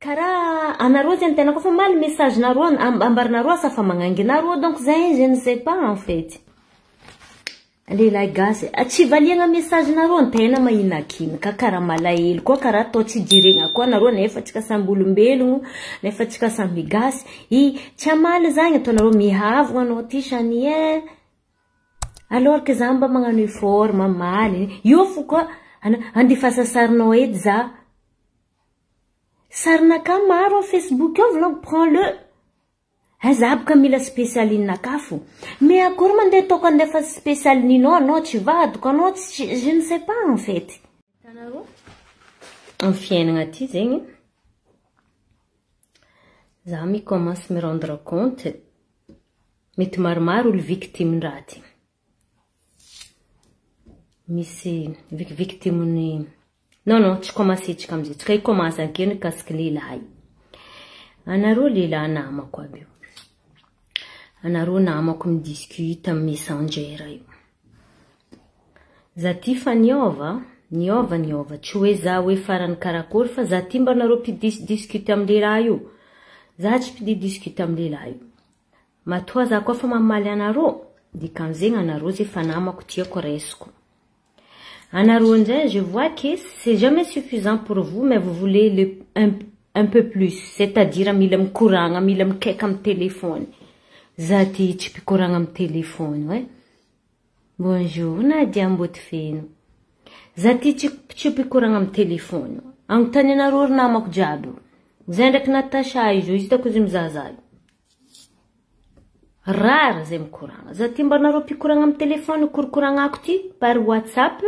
Karaha anareo zegny tena koa fa maly message nareo ambaranareo asa fa magnangy nareo donc zay je ne sais pas en fait. Lehilahy gasy tsy valiagna message nareo tena mahinakinaka karaha malahelo koa karaha atao tsy jiregna koa nareo nefa tsika samby olombelogno nefa tsika samby gasy i tsy hamaly zagny ataonareo mihavagna anao ty shani e. Alors que za mba magnano effort mamaly io fo koa andifasa sarinao edy za. Sarinakà maro am Facebook ao volaniko prends le. Aiza aby ka mila spécialinakà fo. Mais akory mandeha ataoko andefa spécialininao anao tsy vadiko anao tsy je ne sais pas en fait. Hitanareo am fiainagna ty zegny za mi commence mi rendre compte mety maromaro olo victime-ndraha ty. Misy victime-ny non non tsy commencer-tsika amizay tsika hi-commence akeo mikasiky lehilahy. Anareo lehilahy namako aby io. Anareo namako mi-discute amy messenger io. Za ty fa niova, niova niova, tsy hoe za hoe farany karakory fa za ty mba anareo mpidiscute amy lehilahy io. Za tsy mpidiscute amy lehilahy io. Matoa za koa fa mamaly anareo, dikan'izegny anareo zay fa namako tiako raisiko. Anareo indray, je vois que c'est jamais suffisant pour vous, mais vous voulez le, un peu plus, c'est-à-dire mila mikoragna, mila mikaiky amy téléphone. Za ty tsy mpikoragna amy téléphone, ouais. Bonjour Nadia Mbotofeno. Za ty tsy mpikoragna amy téléphone. Agnontany anareo ry namako jiaby. Zay ndraiky Natacha izy io, izy hitako izy mizahazaha io. Rare zay mikoragna. Za ty mba anareo mpikoragna amy téléphone korokoragnako ty par WhatsApp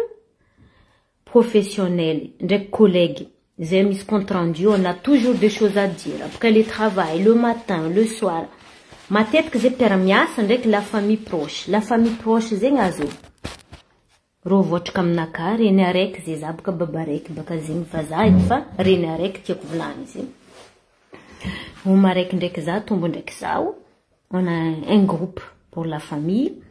professionnel ndraiky collègue. Zay misy compte rendu, on a toujours des choses à dire. Après le travail, le matin, le soir. Matetiky zay mpiara-miasa ndraiky la famille proche. La famille proche zegny azo. Rô voatraka aminakahy reny araiky zay za baka baba araiky baka zegny vazaha edy fa reny araiky tiako volagny izy. Homa araiky ndraiky za, tombo ndraiky zaho. On a un groupe pour la famille.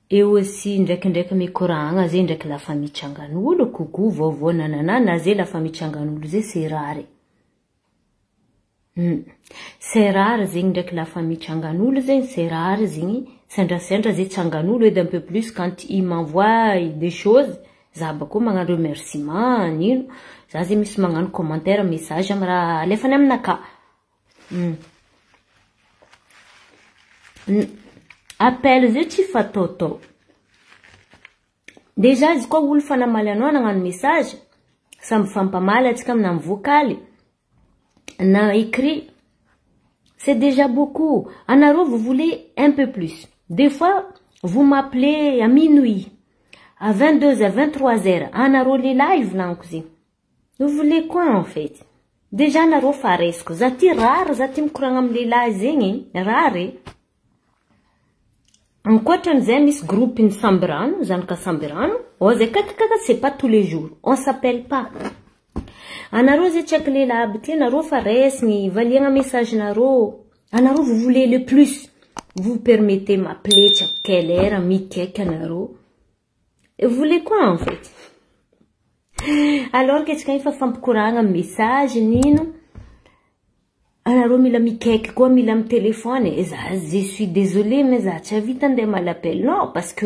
Eo aussi ndraikindraiky mikoragna zay ndraiky la famille tsangan'olo, coucou vaovao nanana na zay la famille tsangan'olo zay c'est rare. C'est rare zegny ndraiky la famille tsangan'olo zegny, c'est rare zegny sendrasendra zay tsangan'olo edy un peu plus quand il m'envoie des choses, za bakô magnano remerciement nino, za zegny misy magnano commentaire message amy raha alefany aminakahy. Appel zay tsy fataotao. Déjà izy koa olo fa namaly anao nagnano message, samby fampamaly atsika amina vocal na écrit, c'est déjà beaucoup. Anareo vous voulez un peu plus. Des fois, vous m'appelez à minuit, à 22h, 23h. Anareo lehilahy volaniko zegny. Vous voulez quoi en fait? Déjà anareo fa raisiko. Za ty rare, za ty mikoragna amy lehilahy zegny, rare. Ankoatran'izay misy groupe ny Sambirano, zanaka Sambirano. Oh zay kakakaka c'est pas tous les jours. On s'appelle pas. Anareo zay tsy haiko lehilahy aby ty, anareo fa raisiny, valiagna message nareo. Anareo vous voulez le plus. Vous permettez m'appeler tsy haiko quelle heure, mikaiky anareo. Et vous voulez quoi en fait? Alors que tsika efa fampikoragna message nino. Anareo mila mikaiky koa, mila amy téléphone. Za je suis désolée mais za tsy avita andeha mal appel. Non, parce que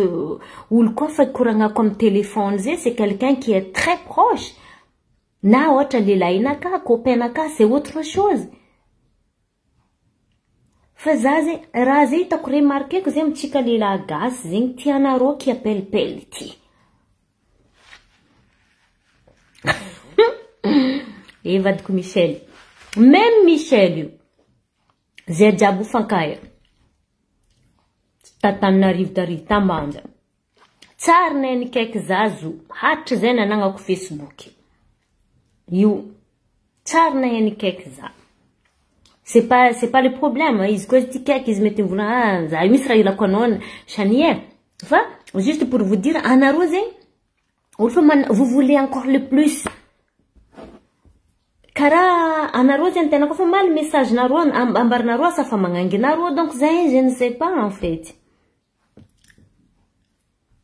olo koa fa koragnako amy téléphone zay, c'est quelqu'un qui est très proche. Na ohatra lehilahinakahy, copain-nakahy, c'est autre chose. Fa za zay, raha zay hitako remarqueko zay amitsika lehilahy gasy zegny tianareo ki appelpel ty. E vadiko Michel. Même Michel io. Zay jiaby fankahay. Tatanarivo tary tambanja. Tsary nay nikaiky zazo hatry zay nanagnako Facebook. Io tsary nay nikaiky za. C'est pas le problème, izy koa izy ty kaiky izy mety mivolagna ah za io misy raha ilako anao Shani e. Fa juste pour vous dire anareo zegny olo fa vous voulez encore le plus. Karaha anareo zegny tena koa fa maly message nareo ambaranareo asa fa magnangy nareo donc zay je ne sais pas en fait.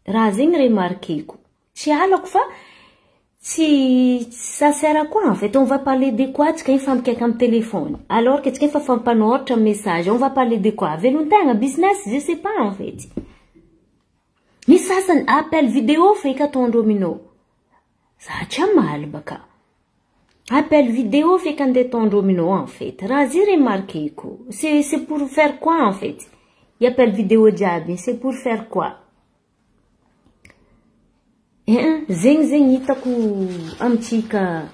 Raha zegny remarqueko. Tsy halako fa Tsy ça sert à quoi en fait? On va parler de quoi tsika iny fa mikaiky amy téléphone alors que tsika efa fampanôratra message. On va parler de quoi? Velon-tegna, business, je sais pas en fait. Misy sasany appel vidéo feky ataondreo aminao. Za tsy hamaly baka. Appel vidéo feky andeha ataondreo aminao en fait. Raha zay remarqueko. C'est pour faire quoi en fait? I appel vidéo jiaby, c'est pour faire quoi? Zegny zegny hitako amitsika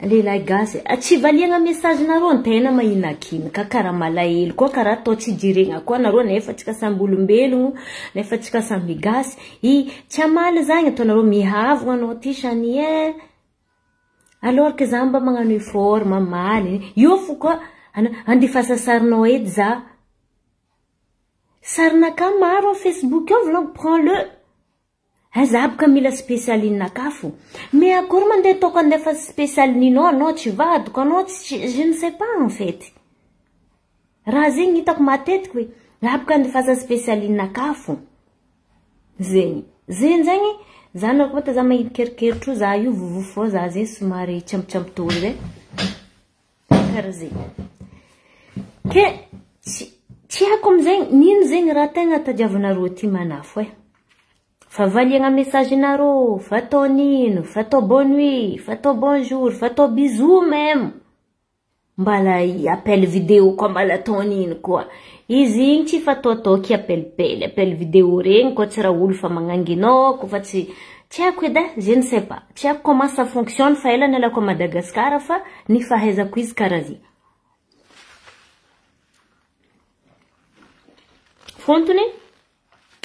lehilahy gasy. Tsy valiagna message-nareo antena mahinakinaka karaha malahelo koa, karaha atao tsy jiregna koa anareo nefa tsika samby olombelogno, nefa tsika samby gasy. I tsy hamaly zagny ataonareo mihavagna anao ty shany e. Alors que za mba magnano effort mamaly. Io fo koa andifasa sarinao edy za. Sarinaka maro amy Facebook ao volaniko, prends-le. Za boka mila spécialinaka fo. Mais akory mandeha ataoko andefa spécialininao anao tsy vadiko anao tsy, je ne sais pas en fait. Raha zegny hitako matetiky hoe za boka andefasa spécialinaka fo. Zegny. Zegny zegny za nareo koa za mahikerokeritro za io vovo fô za zegny somary tsiampitsampitory zay. Karaha zegny. Ke tsy haiko amizegny nino zegny raha tegna tadiavinareo ty manafo e. Fa valiagna message-nareo, fa atao nino, fa atao bonne nuit, fa atao bonjour, fa atao bisou même. Mbala appel vidéo koa mbala atao nino koa. Izy igny tsy fataotaoky appel appel vidéo regny koa tsy raha olo fa magnanginao koa fa tsy haiko edy e, je ne sais pas. Tsy haiko comment ça fonctionne fa ela nialako à Madagascar fa ny fahaizako izy karaha zegny. Fontony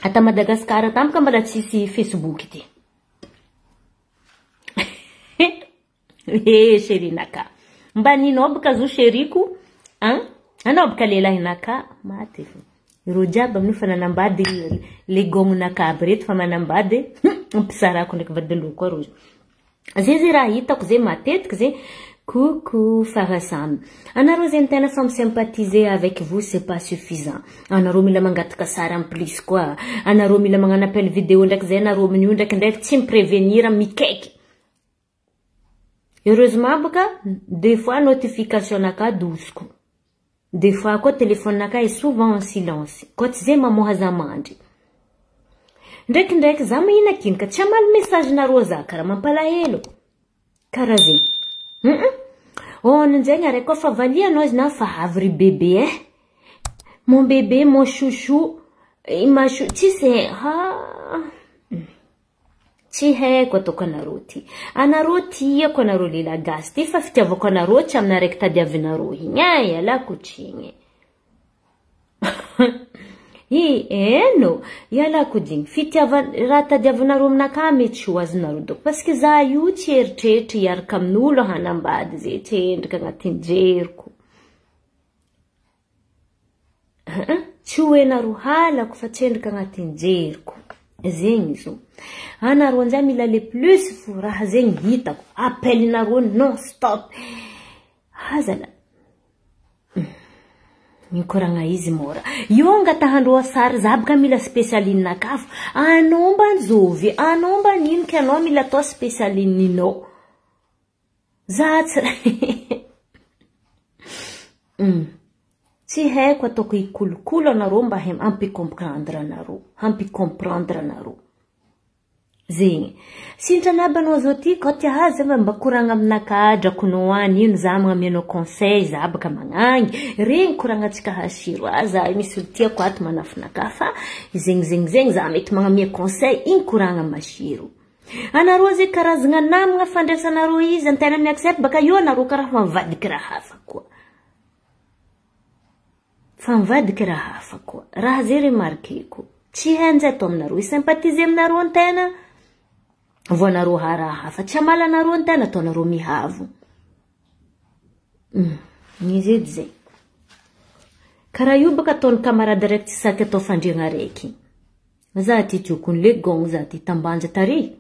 ata Madagascar tampoka mbala tsisy Facebook ty. Eh chérie-naka. Mba ninao baka zo chériko, hein? Anao baka lehilahinaka maty fo. Ireo jiaby amin'io fa nanambady le gognonaka aby reto fa manambady mpisarako ndraiky vadindreo koa rô. Zay zay raha hitako zay matetiky zay. Coucou Farasamy. Anareo zegny tena fa misympathiser avec vous, c'est pas suffisant. Anareo mila mangataka sary en plus koa. Anareo mila magnano appel vidéo ndraiky zay anareo amin'io ndraikindraiky tsy miprévenir mikaiky. Heureusement baka des fois notification naka dosiko. Des fois koa téléphone naka est souvent en silence. Koa tsy zay mamoha za mandry. Ndraikindraiky za mahinakinika tsy hamaly message nareo za karaha mampalahelo. Karaha zegny. Oh, ndraiky koa fa valianao izy na fa avy ry bébé eh. Mon bébé, mon chouchou, ma chou, tsisy ha. Tsy haiko ataoko anareo ty. Anareo tiako anareo lehilahy gasy ty fa fitiavako anareo tsy amina araiky tadiavinareo igny e, ialako tsigny. I eno, ialako digny. Fitiava raha tadiavinareo aminakahy mety tsy ho azonareo doko parce que za io tsy eritreritry hiaraka amin'olo hanambady zay tsy endrika agnatin'ny jeriko. Tsy ho nareo halako fa tsy endrika agnatin'ny jeriko. Zegny izy io. Anareo anzay mila le plus fo raha zegny hitako. Appel-nareo non stop. Azala. Mikoragna izy mora. Io angatahandreo sary za baka mila spécialinaka fo. Anao mba nzovy, anao mba nino ke anao mila atao spécialininao. Za tsy Tsy haiko ataoko hikolokolo anareo mba hampicomprendre anareo, hampicomprendre anareo. Zegny. Sintrana aby anao zao ty koa tia azy mba koragna aminakahy drakonao any ino za magnamianao conseil za baka magnangy. Regny koragnatsika hasiro za misy olo tiako ato manafinakahy fa zegny zegny zegny za mety magnamia conseil igny koragna masiro. Anareo zay karazagna namagna fandraisanareo izy antena miaccepte baka io anareo karaha fa mivadiky raha hafa koa. Fa mivadiky raha hafa koa. Raha zay remarqueko. Tsy hainjay atao aminareo. Isympathiser aminareo antena. Voanareo raha hafa. Tsy hamaly anareo antena ataonareo mihavo. Izy edy zay. Karaha io baka ataon'ny camarade araiky tsy saky atao fandriagna araiky. Za ty jokony le gong za ty tambanja tary.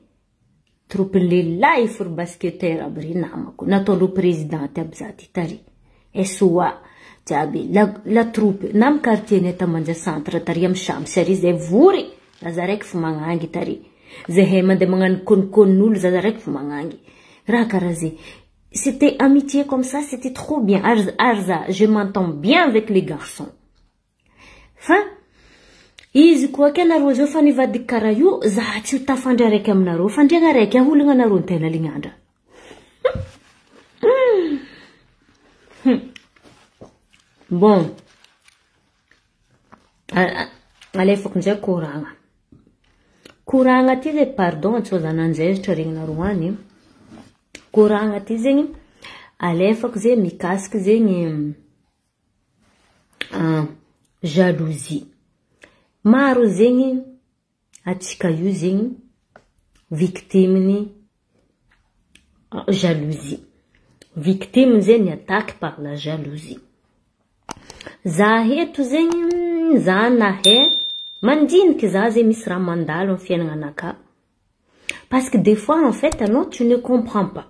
Troupe lehilahy for basketteur aby ry namako. Nataondreo présidente aby za ty tary. SOA jiaby la troupe na amy quartier ny Tamanja centre tary amy Shams ary zay vory. Za raiky fo magnangy tary. Zahay mandeha magnano kônikônin'olo zaza raiky fo magnangy. Raha karaha zay. C'était amitié comme ça, c'était trop bien. Ary ary za, je m'entends bien avec les garçons. Fa izy koa ke anareo zao fa nivadiky karaha io, za tsy ho tafandry araiky aminareo. Fandriagna araiky aholagna anareo ny tena lignandra. Bon, alefako indray koragna. Koragna ty zay, pardon, tsy za nanjezitra regninareo any. Koragna ty zegny, alefako zegny mikasiky zegny jalousie. Maro zegny atsika io zegny victime-ny jalousie. Victime zegny attaque par la jalousie. Za eto zegny, za nahay mandiniky za zegny misy raha mandalo amin'ny fiaignananakahy. Parce que des fois en fait anao tu ne comprends pas.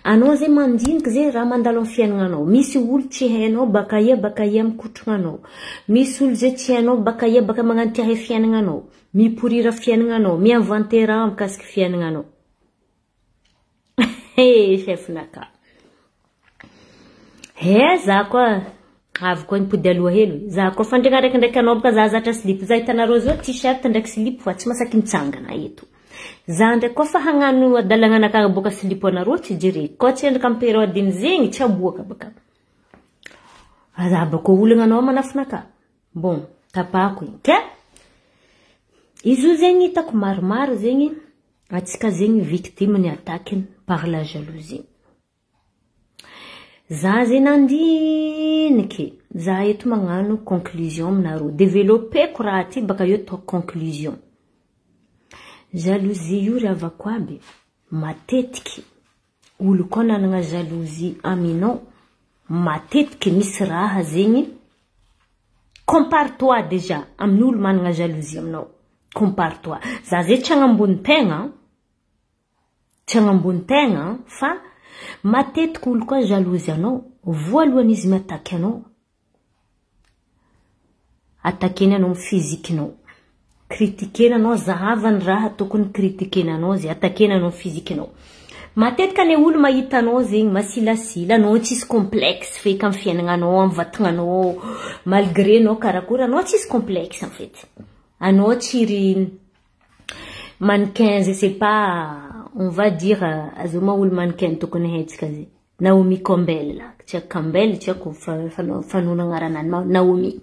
Anao zegny mandiniky zegny raha mandalo amin'ny fiaignananao. Misy olo tsy hainao baka ia baka ia mikotrognanao. Misy olo zay tsy hainao baka ia baka magnano tia hay fiaignananao. Miporira fiaignananao, mi-inventer raha mikasiky fiaignananao. Hey, chef-nakahy. He, za koa avy koa nipody aloha hely. Za koa fandriagna araiky ndraiky anao baka za zatra slip. Za hitanareo zao t-shirt ndraiky slip fa tsy masaky mitsangana eto. Za ndraiky koa fa hagnano adalagnanakahy boaka slip anareo tsy jereko. Koa tsy endrika amy période igny tsy aboaka baka. Za baka olagna anao manafinakahy. Bon, tapahako igny. Ke izy io zegny hitako maromaro zegny atsika zegny victime ny attaque par la jalousie. Za zegny nandiniky, za eto magnano conclusion aminareo. Développeko raha ty baka eo ataoko conclusion. Jalousie io ry havako aby, matetiky olo koa nanana jalousie aminao, matetiky misy raha zegny compare-toi déjà amin'olo manana jalousie aminao. Compare-toi. Za zay tsy agnambony tegna, tsy agnambony tegna fa matetiky olo koa jalousie anao, voalohany izy miataky anao, attaqueny anao amy physique-nao. Critiquena anao, zahavany raha tokony critiquena anao zay, attaquena anao physique-nao. Matetika ane olo mahita anao zegny masilasila, anao tsisy complexe feky amy fiaignananao, amy vatagnanao, malgré anao karakory, anao tsisy complexe en fait. Anao tsy ry mannequin, je sais pas, on va dire, azoma olo mannequin tokony haitsika zay. Naomi Campbell, tsy haiko Campbell, tsy haiko fanona agnaranany, Naomi.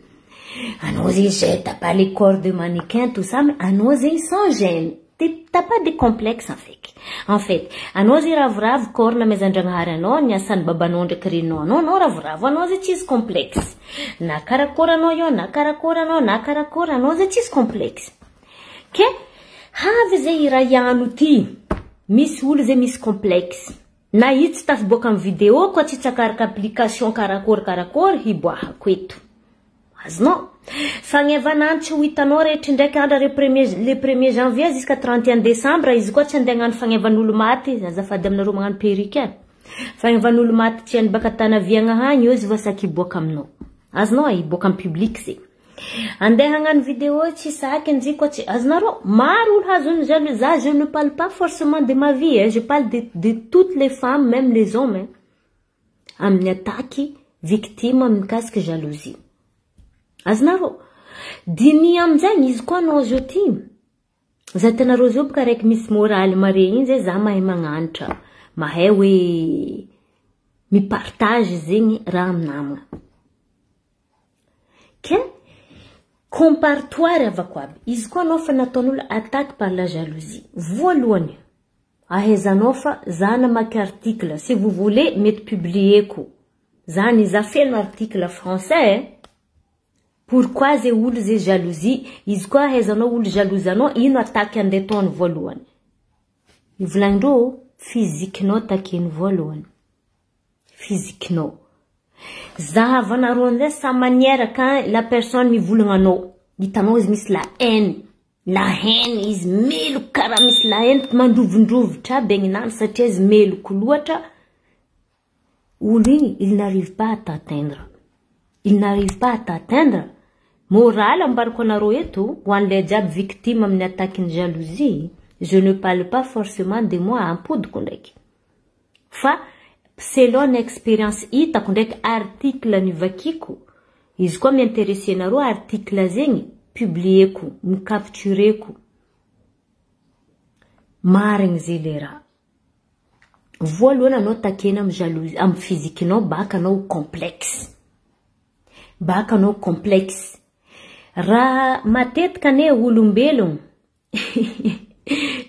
Anao zegny zay, t'as pas les corps de mannequin, tout ça, mais anao zegny sans gêne. T'as pas de complexe en fait. En fait, anao zegny ravoravo corps namezan-dragnahary anao, niasan'ny babanao ndraiky reninao anao, anao ravoravo, anao zegny tsisy complexe. Na karakory anao io, na karakory anao, na karakory anao zegny tsisy complexe. Ke havy zay raha ihano ty, misy olo zay misy complexe. Na io tsy tafiboaka amy vidéo koa tsy tsakaraka application karakory karakory hiboahako eto. Azonao? Fagnevanany tsy ho hitanao rehetra ndraiky andra le 1er janvier jusqu'à 31 décembre izy koa tsy andeha hagnano fagnevan'olo maty, azafady aminareo magnano perruque e. Fagnevan'olo maty tsy any baka tanaviagna agny eo izy voasaky hiboaka aminao. Azonao hiboaka amy public zay. Andeha hagnano vidéo tsy saky ndry koa tsy azonareo maro olo hazony jaloux. Za je ne parle pas forcément de ma vie, hein. Je parle de toutes les femmes, même les hommes, hein. Amin'ny attaque victime mikasiky jalousie. Azonareo dini amin'izay izy koa anao zao ty. Za hitanareo zao boka araiky misy moraly mare igny zay za mahay magnanatra, mahay hoe mipartage zegny raha amy namagna. Ke compare-toi ry havako aby. Izy koa anao fa nataon'olo attaque par la jalousie. Voalohany, ahaizanao fa za namaky article, si vous voulez mety publieko. Za niza feno article français. Pourquoi zay olo zay jalousie? Izy koa ahaizanao olo jalousie anao, ino attaque andeha ataony voalohany? Ivolagnindreo physique-nao attaqueny voalohany. Physique-nao. Zahavanareo amizay sa manière quand la personne mivolagna anao. Hitanao izy misy la haine. La haine izy meloko karaha misy la haine mandrovindrovitra aby agninany satria izy meloko loatra. Olo igny il n'arrive pas à t'atteindre. Il n'arrive pas à t'atteindre. Moral ambarako anareo eto ho an'ilay jiaby victime amin'ny attaque ny jalousie. Je ne parle pas forcément de moi, ampodiko ndraiky. Fa selon ny expérience hitako ndraiky article nivakiko, izy koa mi-intéresser nareo article zegny, publieko, mi-captureko. Marigny zay le raha. Voalohany anao takena amy jalousie, amy physique-nao baka anao complexe. Baka anao complexe. Raha matetika ane olombelogno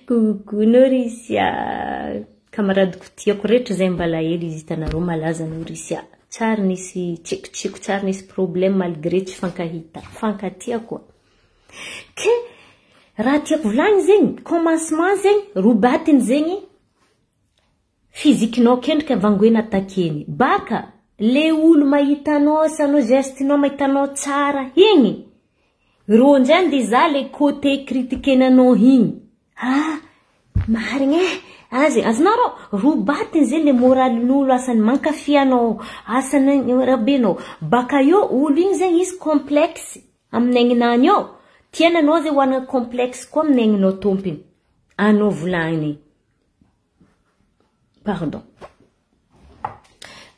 Coucou Norisia. Camaradeko tiako rehetra zay mbala hely izy hitanareo malaza Norisia. Tsary nisy tsikotsiko, tsary nisy problème malgré tsy fankahita. Fankatia koa. Ke raha tiako volagny zegny, commencement zegny, robatiny zegny, physique-nao kendrika vangoena takeny. Baka le olo mahita anao, asanao geste-nao mahita anao tsara igny, rô ndray andeha hizaha le côté critiquenanao igny. Ah, marigny e, azy azonareo robatiny zegny le moralin'olo asany mankafy anao, asany rabenao. Baka eo olo igny zegny izy complexe amin'ny aigninany ao. Tiany anao zegny hoanana complexe koa amin'ny aigninao tompony. Anao volagniny. Pardon.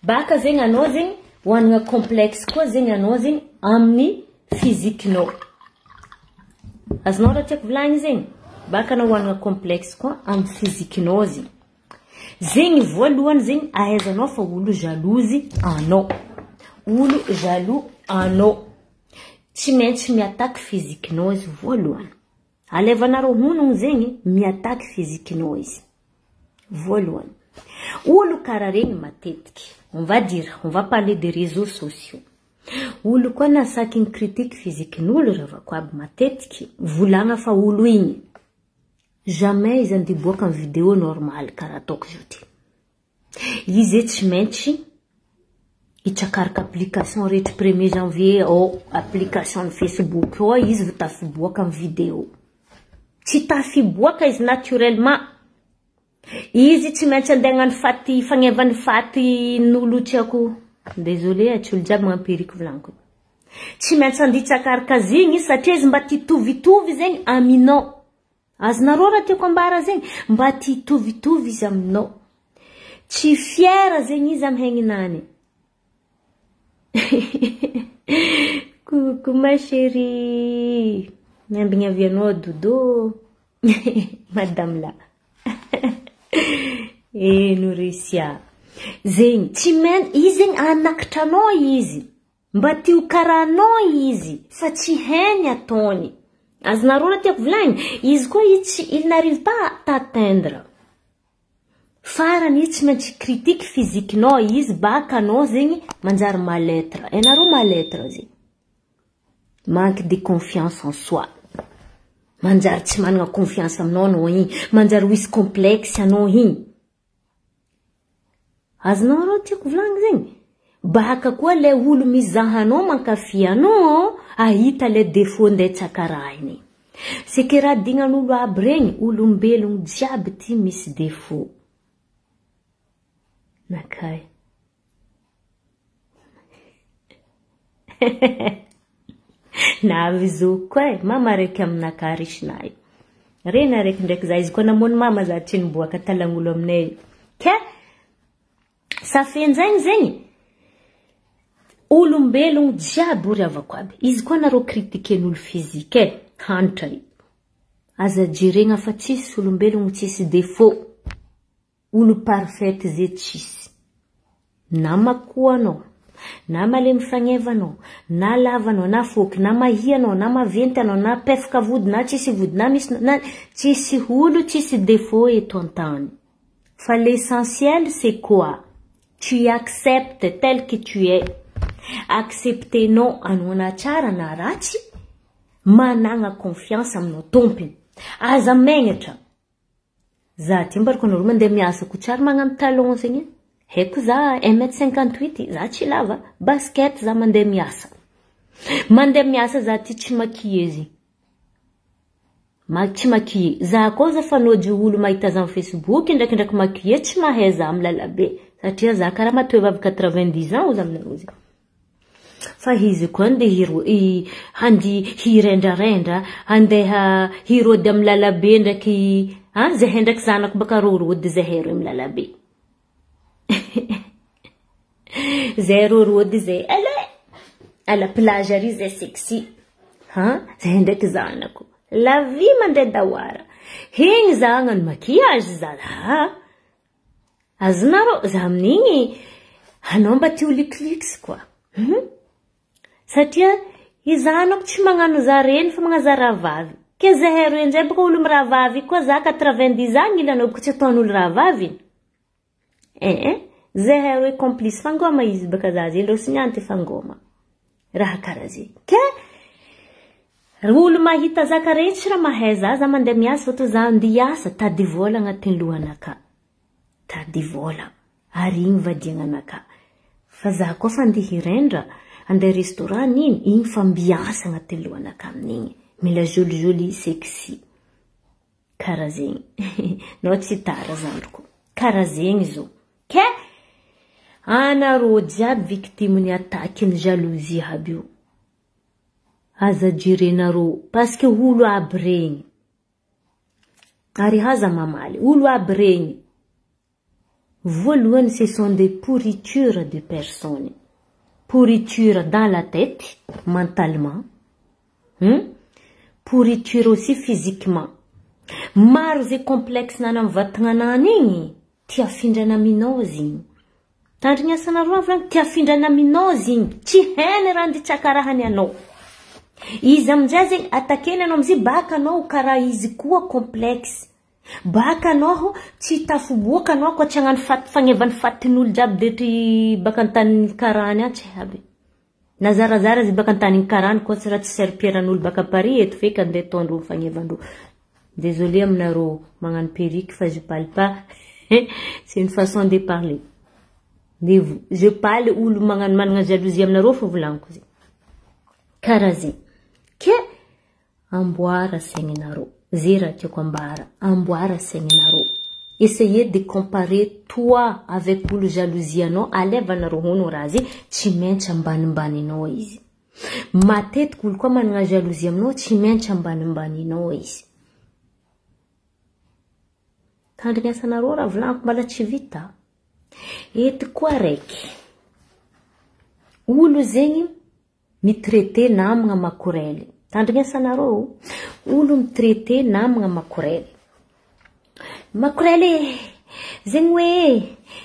Baka zegny anao zegny hoanana complexe koa zegny anao zegny amin'ny physique-nao. Azonao raha tiako volagny zegny? Baka anao hoanana complexe koa amin'ny physique-nao zegny. Zegny voalohany zegny ahaizanao fa olo jalouse anao. Olo jaloux anao. Tsy maintsy miattaque physique-nao izy voalohany. Alevanareo honogno zegny miattaque physique-nao izy. Voalohany. Olo karaha regny matetiky. On va dire, on va parler des réseaux sociaux. Olo koa nasaky ny critique physique-n'olo ravako aby matetiky volagna fa olo igny. Jamais izy andeha hiboaka amin'ny vidéo normale karaha ataoko zao ty. Izy tsy maintsy hitsakaraka application rehetra 1er janvier ao, application ny Facebook ao izy vao tafiboaka amin'ny vidéo. Tsy tafiboaka izy naturellement. Izy tsy maintsy andeha hagnano faty fagnevany faty n'olo tsy haiko. Désolé, tsy olo jiaby mampiriky volagniko. Tsy maintsy andeha hitsakaraka azy igny satria izy mba tia hitovitovy zegny aminao. Azonareo raha tiako ambara zegny, mba tia hitovitovy izy aminao. Tsy fiera zegny izy amy haigninany. Coucou ma chérie. Miambigny avy anao dodo. Madame la. Eh Norisia. Zegny tsy main izy zegny anakitra anao izy. Mba tia ho karaha anao izy fa tsy hainy ataony. Azonareo raha tiako volagny, izy koa izy tsy il n'arrive pas à t'atteindre. Farany izy tsy maintsy critique physique-nao izy baka anao zegny manjary mal-être. Hainareo mal-être zegny. Manque de confiance en soi. Manjary tsy manana confiance aminao anao igny. Manjary ho hisy complexe anao igny. Azonao raha tiako volagny zegny? Baka koa le olo mizaha anao mankafy anao ahita le défaut ndeha tsakarahiny. C'est que raha dignan'olo aby regny, olombelogno jiaby ty misy défaut. Nakay. Navy zokiko e, mama raiky aminakahy risinay. Reny araiky ndraiky za izy koa namono mama za tsy niboaka talagn'olo aminay io. Ke safenjaigny zegny olombelogno jiaby ory avako aby. Izy koa nareo critiquen'olo physique e, hanitra io. Aza jeregna fa tsisy olombelogno tsisy défaut. Olo parfaite ze tsisy. Na makoa anao, na malemy fagneva anao, na lava anao, na foky, na mahia anao, na maventy anao, na pefaka vody, na tsisy vody, na misy, na tsisy olo tsisy défaut eto an-tany. Fa l'essentiel c'est quoi? Tu acceptes tel que tu es. Acceptenao anao na tsara na ratsy, managna confiance aminao tompony. Aza megnatra. Za ty mbarako anareo mandeha miasa ko tsary magnano talon zegny. Haiko za 1m58, za tsy lava, basket za mandeha miasa. Mandeha miasa za ty tsy maquillé zegny. Tsy maquillé. Za koa za fanojy olo mahita za amin'ny Facebook ndraikindraiky maquillé tsy mahay za amin'ny lalabe. Satria za karaha matoe vavy 90 ans ozy aminareo zegny. Fa izy koa andeha handeha hirendrarendra, handeha hirôdy amin'ny lalabe ndraiky A zahay ndraiky zanako baka rôrôdy zahay roe amy lalabe. Zahay rôrôdy zay. Allez! À la plage ary zay sexy. Ha? Zahay ndraiky zanako. La vie mandeha dahoara. Hegny za hagnano maquillage za. Ha? Azonareo, za amin'igny anao mba tia ho luxe quoi. Satria izanako tsy magnano za reny fa magnano za rahavavy. Ke zahay roe ndray baka olo mirahavavy koa za 90 ans ilanao baka tsy ataon'olo rahavavy. Eh, zahay roe complice fangoma izy baka za zegny reo sy niany ty fangoma. Raha karaha zegny. Ke olo mahita za karaha io tsy raha mahay za, za mandeha miasa fa za andeha hiasa tady vola agnatin'ny lohanaka. Tady vola. Ary igny vadiagnanaka. Fa za koa fa andeha hirendra, andeha restaurant iny, igny fa ambiance agnatin'ny lohanaka amin'igny. Mila joli joli sexy. Karaha zegny. Nao tsy tara zandriko. Karaha zegny zo. Ke anareo jiaby victime ny attaque ny jalousie aby io. Aza jerenareo parce que olo aby regny. Ary haza mamaly. Olo aby regny. Voalohany, ce sont des pourritures de personnes. Pourriture dans la tête, mentalement. Pourriture aussi physiquement. Maro zay complexe nana amy vatagnanany igny, tia afindrana aminao izy igny. Tandrigny asanareo avy tia afindrana aminao izy igny. Tsy hainy raha anditsakarahany anao. Izy aminjay zegny atakeny anao amizay baka anao karaha izy koa complexe. Baka anao tsy tafiboaka anao koa tsy hagnano faty fagnevany fatin'olo jiaby detry baka an-tanin'ny karany any tsy aby. Nazarazara izy baka an-tanin'ny karany koa tsy raha tsy serpieran'olo baka Paris eto feky andeha ataondreo fagnevandreo. Désolé aminareo magnano perruque fa je parle pas. C'est une façon de parler. Je parle olo magnano managna jalousie aminareo fa volaniko zegny. Karaha zegny. Ke amboara saigninareo. Zay raha tiako ambara. Amboara saigninareo. Essayez de comparer toi avec olo jalousie anao, alevanareo hono raha zay, tsy maintsy ambanimbaninao izy. Matetiky olo koa managna jalousie aminao, tsy maintsy ambanimbaninao izy. Tandrigny asanareo raha volaniko mbala tsy vita. Eto koa raiky. Olo zegny mitraite namagna makorely. Tandrigny asanareo. Olo mitraite namagna makorely. Makorely zegny hoe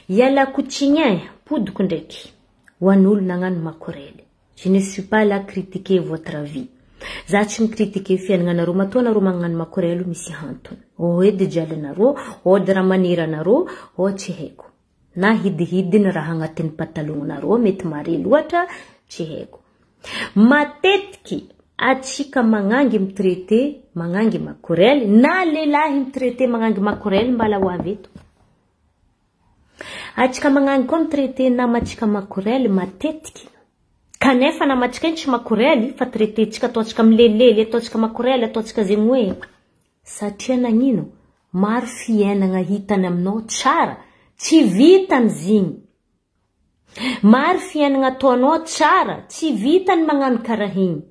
ialako tsigny e, podiko ndraiky. Ho an'olo nagnano makorely. Je ne suis pas là critiquer votre vie. Za tsy micritiquer fiaignanareo, matoa anareo magnano makorely misy antony. Ô edy jalinareo, ô edy raha maniry anareo, ô tsy haiko. Na hidihidiny raha agnatin'ny patalognareo mety mare loatra, tsy haiko. Matetiky atsika magnangy mitraite magnangy makorely na lehilahy mitraite magnangy makorely mbala ho avy eto. Atsika magnangy koa mitraite namatsika makorely matetiky. Kanefa namatsika iny tsy makorely fa traitentsika ataontsika milelely, ataontsika makorely, ataontsika zegny hoe satria nagnino maro fiainana hitany aminao tsara, tsy vitany zigny. Maro fiainana ataonao tsara, tsy vitany magnano karaha igny.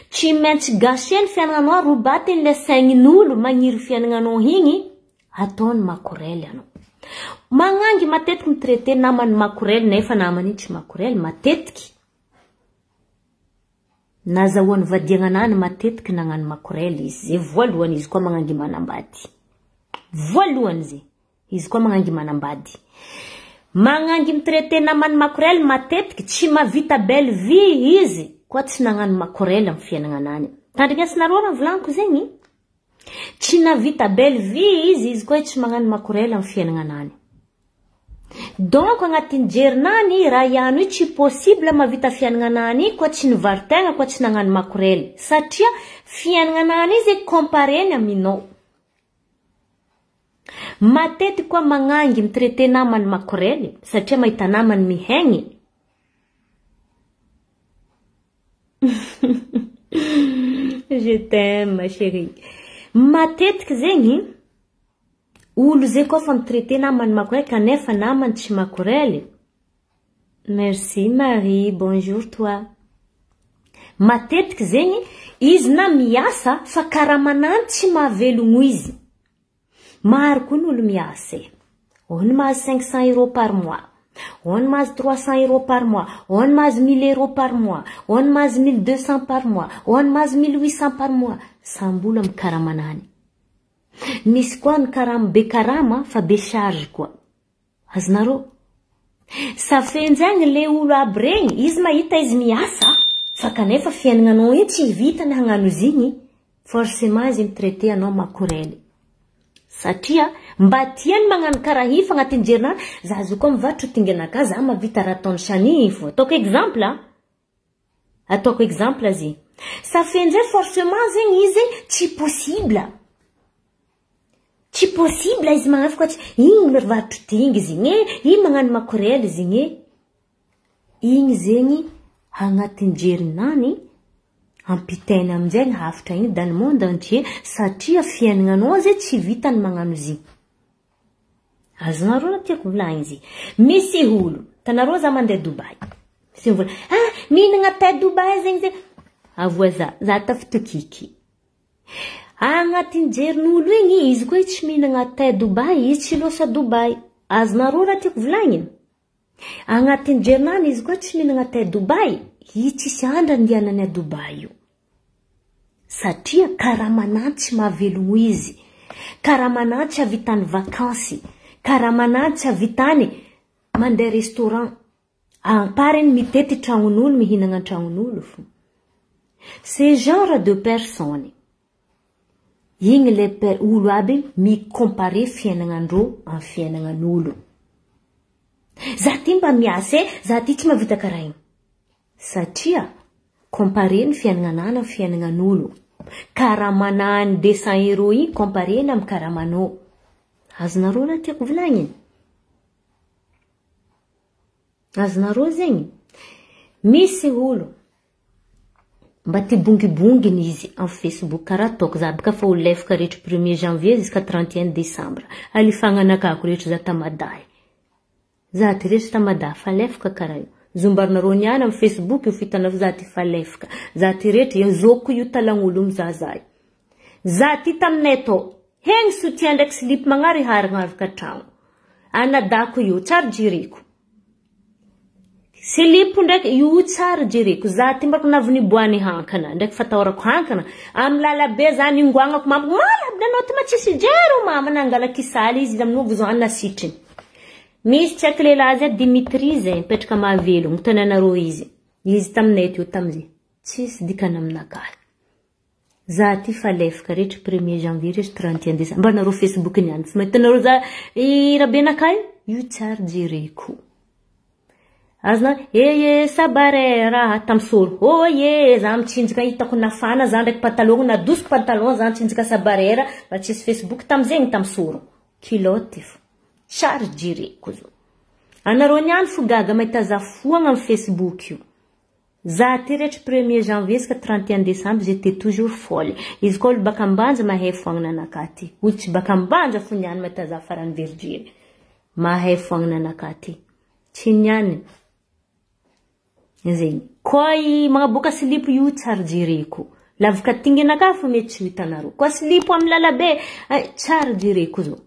Tsy maintsy gâché ny fiainananao, robatiny le saignin'olo magniry fiainananao igny, ataony makorely anao. Magnangy matetiky mitraite namany makorely nefa namany iny tsy makorely matetiky. Nazahoany vadiagnanany matetiky nagnano makorely izy. Zay voalohany izy koa magnangy manambady. Voalohany zay. Izy koa magnangy manambady. Magnangy mitraite namany makorely matetiky tsy mahavita belle vie izy koa tsy nagnano makorely amin'ny fiaignananany. Tandrignasinareo raha volaniko zegny. Tsy nahavita belle vie izy, izy koa tsy magnano makorely amin'ny fiaignananany. Donc agnatin'ny jerinany raha ihany io tsy possible mahavita fiaignananany koa tsy nivarotegna koa tsy nagnano makorely satria fiaignananany izy compareny aminao. Matetiky koa magnangy mitraite namany makorely satria mahita namany mihaigny. Je t'aime ma chérie. Matetiky zegny olo zay koa fa mitraite namany makorely kanefa namany tsy makorely. Merci Marie, bonjour toi. Matetiky zegny izy na miasa fa karamanany tsy mahavelogno izy. Maro koa ny olo miasa e. Ao ny mahazo 500 euros par mois. Ao ny mahazo 300 euros par mois. Ao ny mahazo 1000 euros par mois. Ao ny mahazo 1200 par mois. Ao ny mahazo 1800 par mois. Samby olo amy karamanany. Misy koa ny karama be karama fa be charge koa. Azonareo? Safenjagny le olo aby regny, izy mahita izy miasa, fa kanefa fiaignananao iny tsy vitany hagnano izy igny, forcément izy mitraité anao makorely. Satria mba tiany magnano karaha io fa agnatin'ny jerinah, za zo koa mivarotro tinganakahy, za mahavita raha ataon'ny Shani fô. Ataoko exemple a. Ataoko exemple azy. Safendray forcément zegny izy tsy possible. Tsy possible izy magnano fa tsy igny mivarotro tingy izy igny e, igny magnano makorely izy igny e. Igny zegny agnatin'ny jerinany ampitaina aminjay ny hafatra igny dans le monde entier satria fiaignananao zay tsy vitany magnano izy igny. Azonareo raha tiako volagny izy. Misy olo, hitanareo za mandeha Dubai. Misy mivola, ah mihinagna thé Dubai zegny zegny. Avoa za, za tafitokiky. Agnatin'ny jerin'olo igny, izy koa tsy mihinagna thé Dubai, izy tsy losa Dubai. Azonareo raha tiako volagniny? Agnatin'ny jerinany izy koa tsy mihinagna thé Dubai, izy tsisy andro andehanany a Dubai io. Satria karamanany tsy mahavelogno izy. Karamanany tsy ahavitany vakansy. Karamanany tsy ahavitany mandeha restaurant. Ampariny mitety tragnon'olo, mihinagna an-tragnon'olo fo. Ce genre de personne, igny le olo aby mi-comparer fiaignanandreo amin'ny fiaignanan'olo. Za ty mba miasa e, za ty tsy mahavita karaha igny. Satria comparer ny fiaignananah amin'ny fiaignanan'olo. Karamanany 200 euros igny comparena amin'ny karamanao. Azonareo raha tiako volagniny? Azonareo zegny? Misy olo mba tia bongibonginy izy amin'ny Facebook karaha ataoko za baka fa olo lefaka rehetra 1er janvier jusqu'à 31 décembre. Alifagnanakako rehetra za tamadahy. Za ty rehetra tamadahy fa lefaka karaha io. Zombarinareo niany amin'ny Facebook io fitanao za ty fa lefaka. Za ty rehetra io zoko io talagn'olo mizaha za io. Za ty taminay tao, hegny soutien ndraiky slip magnary haragna tragno. Anadako io tsary jereko. Silipo ndraiky io tsary jereko. Za ty mbako navy hankana ndraiky fatahorako hankana. Amin'ny lalabe za ningoagnako mama, mala anao ty ma tsisy jero mama nangala kisaly izy amin'io vozo nasitriny. Misy tsy haiko lehilahy zay Dimitri zay mipetraka mahavelogno tananareo izy. Izy taminay teo tamizay. Tsisy dikany aminakahy. Za ty fa lefaka rehetra 1er janvier rehetra 31 décembre. Mba nareo Facebook niany fa mahitanareo za i rabenakahy io tsary jereko. Azona e sabare raha tamsoro. Oh ye za mitsinjaka hitako nafana za ndraiky pantalon nadosiko pantalon za mitsinjaka sabarera mba tsisy Facebook tamizegny tamsoro. Culotte fo. Tsary jereko zo. Anareo niany fo gaga mahita za foagna amin'ny Facebook io. Za ty rehetra 1er janvier jusqu'à 31 décembre j'étais toujours folle. Izy koa olo baka ambanja mahay foagnana anakahy ty. Olo tsy baka ambanja fo niany mahita za farany verijery. Mahay foagnana anakahy ty. Tsy niany. Zegny. Koa i magnaboaka silipo io tsary jereko. Lavaka tinganakahy fo mety tsy ho hitanareo. Koa silipo amin'ny lalabe, tsary jereko zao.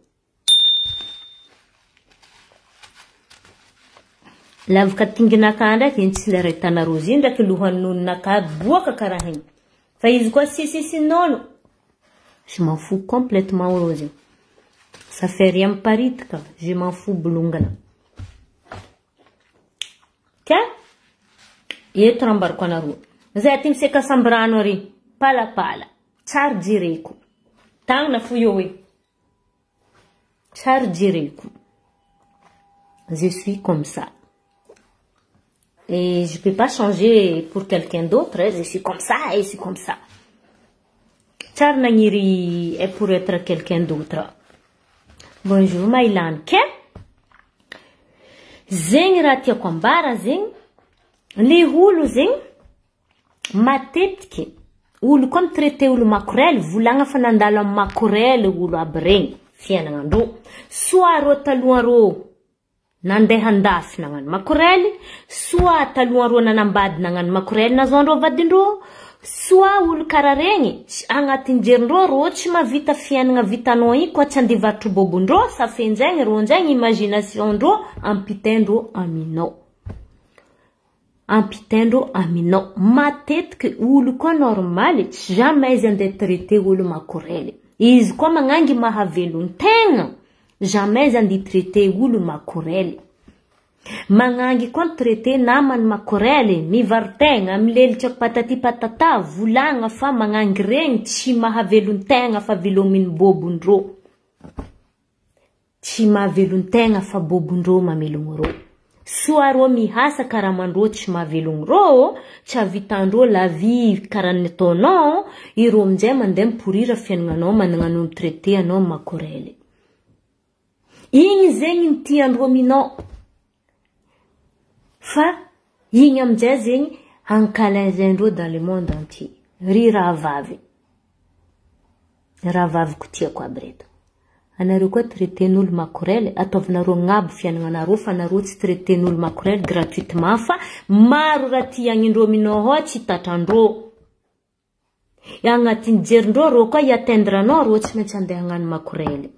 Lavaka tinginakahy ndraiky iny tsy lera hitanareo izy iny ndraiky lohan'ny nononakahy boaka karaha igny. Fa izy koa sisisy nono, je m'en fous complètement rô zegny. Ça fait rien miparitaka, je m'en fous bolongana. Ka eto raha ambarako anareo. Zay aty miseka sambrano ary, palapala, tsary jereko. Tagnana fo eo e. Tsary jereko. Je suis comme ça. Et je peux pas changer pour quelqu'un d'autre. Je suis comme ça et je suis comme ça. Tsary nagniry est pour être quelqu'un d'autre. Bonjour Maïlan. Ke? Zegny raha tiako ambara zegny, le olo zegny matetiky olo koa mitraité olo makorely volagna fa nandalo amin'ny makorely olo aby regny fiaignanandreo. Soit reo taloha reo nandeha andafy nagnano makorely, soit taloha reo nanambady nagnano makorely nazoandreo vadindreo, Soit olo karaha regny, agnatin'ny jerindreo rô tsy mahavita fiainana vitanao igny koa tsy andeha hivarotro bobondreo, safenjaigny rô ndraigny imagination-ndreo ampitaindreo aminao. Ampitaindreo aminao. Matetiky olo koa normaly, tsy jamais izy andeha traiter olo makorely. Izy koa magnangy mahavelon-tegna, jamais izy andeha traiter olo makorely. Magnangy koa ny traiter namany makorely, mivaro-tegna, milelitra patati patata, volagna fa magnangy regny tsy mahavelon-tegna fa velominy bobondreo. Tsy mahavelon-tegna fa bobondreo mamelogno rô. Soa rô mihasa karamandreo tsy mahavelogno rô, tsy ahavitandreo la vie karaha ny ataonao, irô aminjay mandeha miporira fiaignananao magnano mitraiter anao makorely. Igny zegny ny tiandreo aminao. Fa igny aminjay zegny ankalazaindreo dans le monde entier. Ry rahavavy, rahavaviko tiako aby reto. Anareo koa traiten'olo makorely, ataovinareo agnabo fiaignananareo fa anareo tsy traiten'olo makorely gratuitement fa maro raha tian'indreo aminao ao tsy tatrandreo. Agnatin'ny jerindreo rô koa hi-atteindre anao rô tsy maintsy andeha hagnano makorely.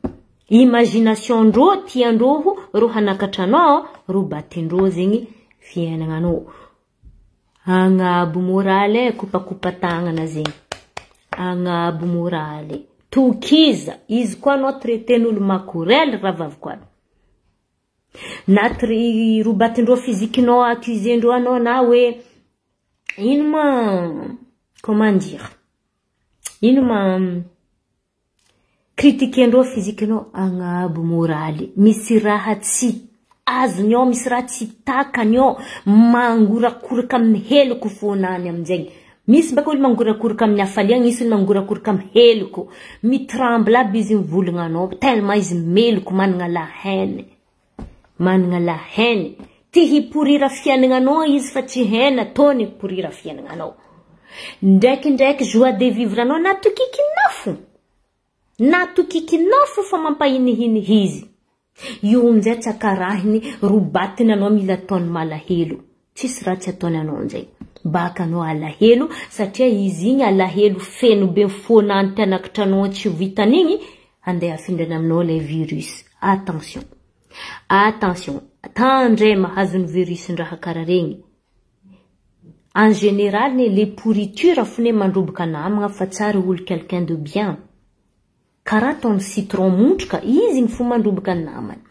Imagination-ndreo tiandreo rô hanakatra anao, rô batindreo zegny fiaignananao. Agnabo moraly e, kopakopa tagnana zegny. Agnabo moraly. Tokiza, izy koa anao traiten'olo makorely rahavaviko aby. Na robatindreo physique-nao accusendreo anao na hoe ino ma comment dire? Ino ma critiquendreo physique-nao agnabo moraly. Misy raha tsy azony ao, misy raha tsy takany ao, mangorakoraka amin'ny heloko fonany aminjegny. Misy baka olo mangorakoraka amin'ny hafaliagna, misy olo mangorakoraka amin'ny heloko. Mitremble aby izy mivolagna anao, tellement izy meloko, manana la haine. Manana la haine. Te hiporira fiaignananao izy fa tsy hainy ataony hiporira fiaignananao. Ndraikindraiky joie de vivre anao natokikinao fo. Natokikinao fo fa mampahinihiny izy. Io aminjay tsy akarahiny robatiny anao mila ataony malahelo. Tsisy raha tsy ataony anao aminjay. Baka anao alahelo satria izy igny alahelo feno be fonany te anakatra anao tsy vitan'igny andeha afindrany aminao ilay virus. Attention. Attention. Tandre mahazo ny virus-ndraha karaha regny. En général, les pourritures fone mandroboka namagna fa tsara olo quelqu'un de bien. Karaha ataony citron montroka, izy ny fo mandroboka namany.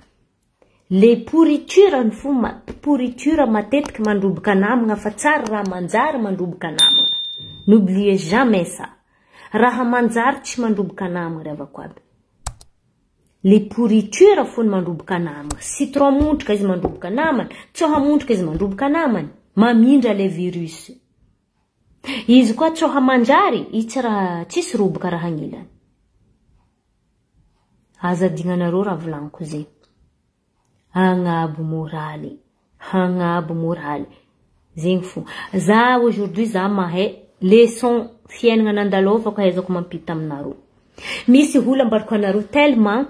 Les pourritures ny fo pourriture matetiky mandroboka namagna fa tsara raha manjary mandroboka namagna. N'oubliez jamais ça. Raha manjary tsy mandroboka namagna ry avako aby. Les pourritures fony mandroboka namagna. Citron montroka izy mandroboka namany, tsoha montroka izy mandroboka namany. Mamindra le virus. Izy koa tsoha manjary, izy tsy raha tsisy roboka raha agnilany. Aza adignanareo raha volaniko zegny. Agnabo moraly. Agnabo moraly. Zegny fo. Za aujourd'hui za mahay leçon fiainana nandalovako ahaizako mampita aminareo. Misy olo ambarako anareo tellement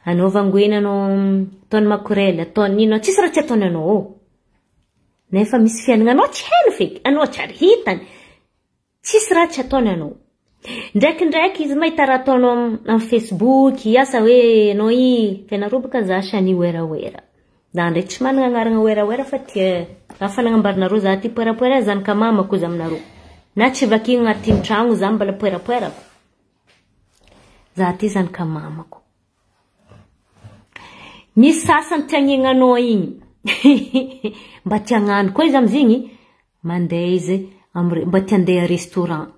anao vangoena anao ataony makorely, ataony ino, tsisy raha tsy ataony anao ao. Nefa misy fiainananao tsy hainy feky, anao tsy ary hitany. Tsisy raha tsy ataony anao. Ndraikindraiky izy mahita raha ataonao amin'ny Facebook, asa hoe anao i fianareo baka za sany werawera. Za ndraiky tsy manana agnarana werawera fa tia raha fa nagnambarinareo za ty poerapoera zanaka mamako izy aminareo. Na tsy vakina agnatin'ny tragno za mbola poerapoerako. Za ty zanaka mamako. Misy sasany tia agnegnanao igny. Mba tia hagnano koa izy amizigny, mandeha izy mba tia andeha restaurant.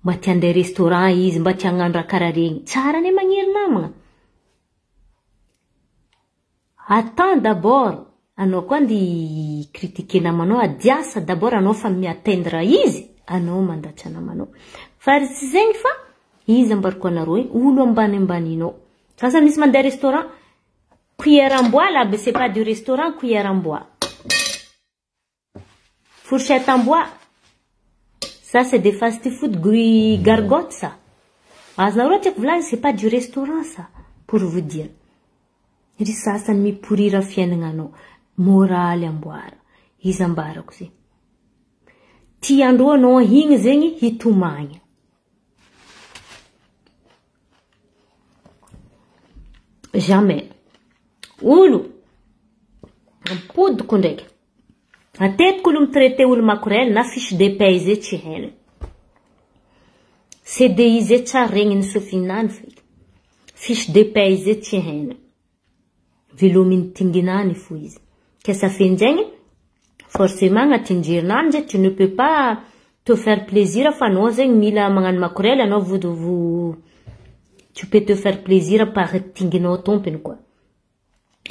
Mba tia andeha restaurant izy, mba tia hagnano raha karaha regny. Tsara ane magnery namagna. Attends d'abord, anao koa andeha critiquer namanao, adiasa d'abord anao fa mi-atteindre izy, anao mandatsa namanao. Fa tsy zegny fa izy ambarako anareo igny, olo ambaniambaninao. Sasany misy mandeha restaurant, cuillère en bois là, c'est pas du restaurant, cuillère en bois. Fourchette en bois. Ça c'est des fast-food gargote ça. Azonareo tiako volagny, c'est pas du restaurant ça, pour vous dire. Ry sasany miporira fiaignananao, moraly amboara. Izy ambarako zegny. Tiandreo anao igny zegny hitomagny. Jamais. Olo ampodiko ndraiky. Matetiky olo mi-traiter olo makorel na fiche de paie zay tsy hainy. CDI zay tsary regniny sofinany feky. Fiche de paie zay tsy hainy. Velominy tinginany fo izy. Ke ça fait ndraigny, forcément agnatin'ny jerinany zay tu ne peux pas te faire plaisir fa anao zegny mila magnano makorel anao vo tu peux te faire plaisir par tinginao tompony koa.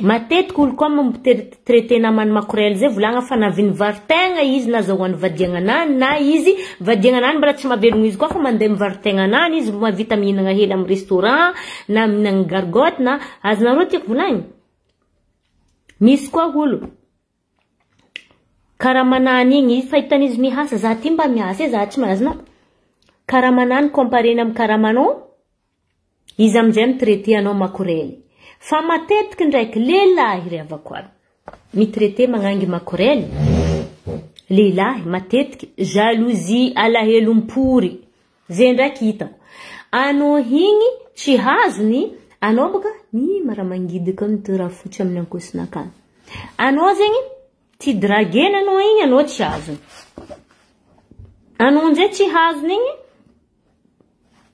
Matetiky olo koa mampi-traiter namany makorel zay volagna fa navy nivaro-tegna izy nazahoany vadiagnanany na izy vadiagnanany mbola tsy mahavelogno izy koa fa mandeha mivaro-tegnanany izy mahavita mihinagna hely amin'ny restaurant na mihinagna gargotte na azonareo tiako volagny. Misy koa olo karaha igny izy fahitan'izy miasa za ty mba miasa e za tsy mahazo karaha comparena amin'ny karamanao izy amin'izay mi-traiter anao makorely. Fa matetiky ndraiky lehilahy ry havako aby mi-traiter magnangy makorely. Lehilahy matetiky jalousie alahelom-pory zay ndraiky hitako. Anao igny tsy hazony anao baka ny mara mangidy koa mitoraha fotsy amin'ny ankosinakany. Anao zegny ty dragena anao igny anao tsy azony. Anao ndray tsy hazony igny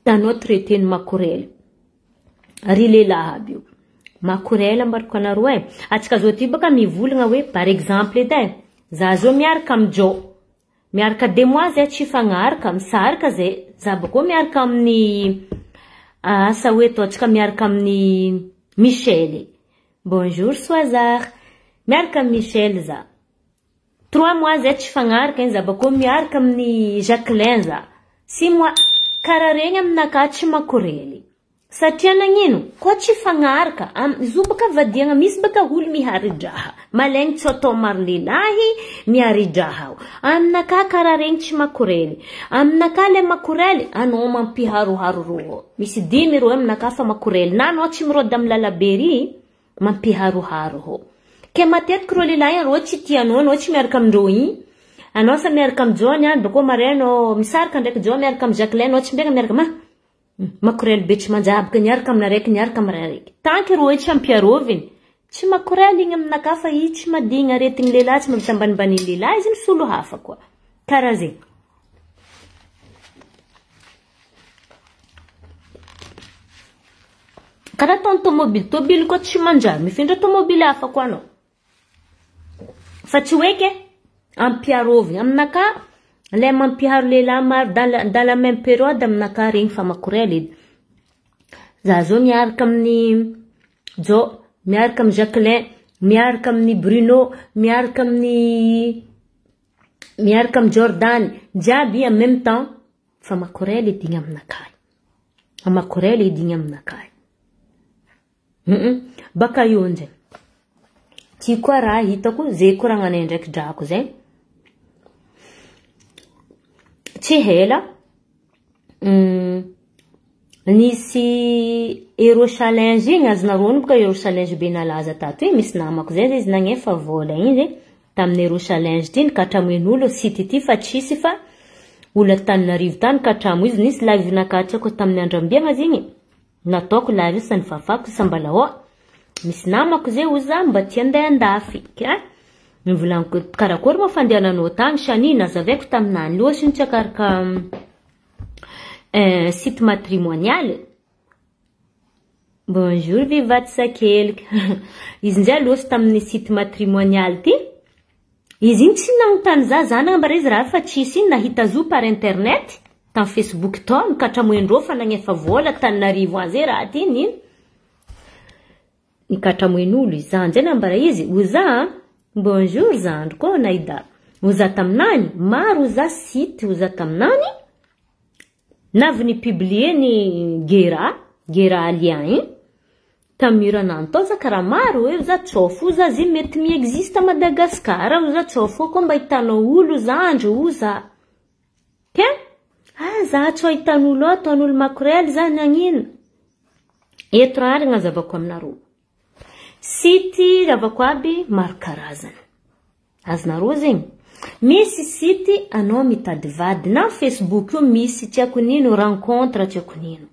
anao traiter-ny makorely. Ry lehilahy aby io. Makorely ambarako anareo e. Atsika zao ty baka mivolagna hoe par exemple edy e. Za zao miaraka amy Jao. Miaraka 2 mois zay tsy fagnaraka, misaraka zay. Za bakô miaraka amin'ny asa hoe ataontsika miaraka amin'ny Michel. Bonjour Soazar. Miaraka amy Michel za. 3 mois zay tsy fagnaraka igny za bakô miaraka amin'ny Jacqueline za. 6 mois. Karaha regny aminakahy tsy makorely. Satria nagnino? Koa tsy fagnaraka. Izy io baka vadiagna misy baka olo mihari-draha. Malaigny tsy atao maro lehilahy mihari-draha ao. Aminakahy karaha regny tsy makorely. Aminakahy le makorely anao mampiharoharo rô. Misy 5 rô aminakahy fa makorely. Na anao tsy mirôdy amin'ny lalabe ry mampiharoharo rô. Ke matetiky rô lehilahy rô tsy tianao, anao tsy miaraka amindrô igny. Anao sa miaraka amy Jao niany bakô mare anao misaraka ndraiky Jao miaraka amy Jacqueline anao tsy mbega miaraka ma. Makorely be tsy manjabaka niaraka amina raiky niaraka amy raiky. Tanky rô tsy ampiaroviny. Tsy makorely igny aminakahy fa i tsy madigny aretigny lehilahy tsy mahavita ambanimbany lehilahy izy misolo hafa koa. Karaha zegny. Karaha ataony tômôbily, tômôbily koa tsy manjary mifindra tômôbily hafa koa anao. Fa tsy hoe ke ampiaroviny aminakahy le mampiharo lehilahy maro dans la même période aminakahy regny fa makorely edy. Za zao miaraka amin'ny Jao, miaraka amy Jacqueline, miaraka amin'ny Bruno, miaraka amy Jordan, jiaby en même temps fa makorely edy igny aminakahy. Makorely edy igny aminakahy. Baka eo ndray. Ty koa raha hitako zay koragnanay ndraiky drako zay. Tsy hela nisy Euro Challenge igny azonareo baka Euro Challenge be nalaza tato igny misy namako zay izy nagnefa vola igny zay tamin'ny Euro Challenge ty nikatramoin'olo site ty fa tsisy fa olo Antananarivo tany katramo izy nisy live nakatrako tamin'ny andrambiagna izy igny nataoko live sy nifafako sambalao misy namako zay oza mba tia andeha andafy ka nivolaniko karakory moa fandehananao tany sani nazavaiko taminany loatra ny tsakaraka site matrimonial. Bonjour Vivaty Sakelika. Izy ndray loatra tamin'ny site matrimonial ty. Izy igny tsy nanontany za za nagnambara izy raha fa tsisy igny nahita zo par internet tamin'ny Facebook tao nikatramoindreo fa nagnefa vola Antananarivo any zay raha ty nino. Nikatramoin'olo izy za ndray nambara izy oza bonjour zandry koa Naida. Oza taminany maro oza site oza taminany navy ny publier ny Gera Alien igny tamin'ny tao za karaha maro hoe za tsôfo za zy mety mi-existe à Madagascar za tsôfo koa mba hitanao olo zandry oza. Ke? Ah za tsô hitan'olo ao ataon'olo makorely za nagnino. Eto raha ary agnazavako aminareo. Site ravako aby maro karazany. Azonareo zegny. Misy site anao mitady vady na Facebook io misy tsy haiko nino rencontre tsy haiko nino.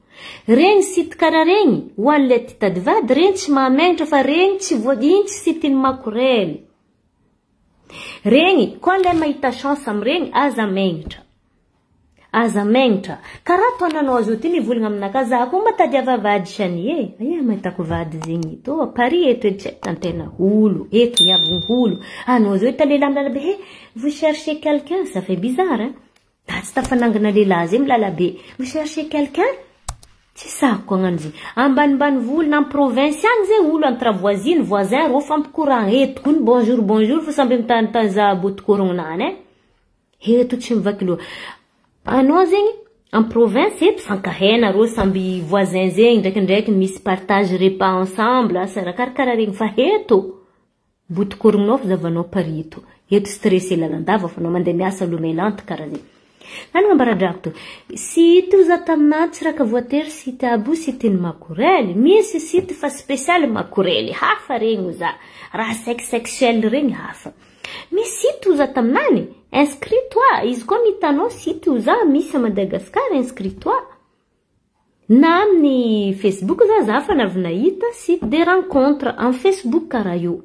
Regny site karaha regny ho an'ilay tia tady vady regny tsy mahamenatra fa regny tsy voa igny tsy site-n'ny makorely. Regny koa ilay mahita chance amin'regny aza megnatra. Aza megnatra. Karaha ataonanao zao ty mivolagna aminakahy za koa mba tadiava vady shani e. Aia mahitako vady zegny eto. Paris eto edy tsy ahitantena olo eto miavogno olo. Anao zao hita lehilahy milala be he vous cherchez quelqu'un ça fait bizarre hein. Za tsy tafanangana lehilahy zay milala be. Vous cherchez quelqu'un? Tsy sahiko hagnano zegny. Ambanimbany na province agny zay olo entre voisine voisin rô fampikoragna eto koa ny bonjour bonjour fa samby mitantany za botokoronany e. Eto tsy mivaky loha. Anao zegny en province eto fankahay nareo samby voisin zegny ndraikindraiky misy partage repas ensemble asa raha karakaraha regny fa eto botokoronao fa zavanao Paris eto. Eto stressé lalandava fa anao mandeha miasa aloha melanty karaha zegny. Nanamboara-drako to. Site io za taminahy tsy raha voatery site aby io site ny makorely. Misy site fa spécial makorely hafa regny za. Raha sexe sexuel regny hafa. Misy site io za taminany. Inscris-toi. Izy koa mitanao site io za misy à Madagascar inscris-toi. Na amin'ny Facebook za za fa navy nahita site de rencontre en Facebook karaha io.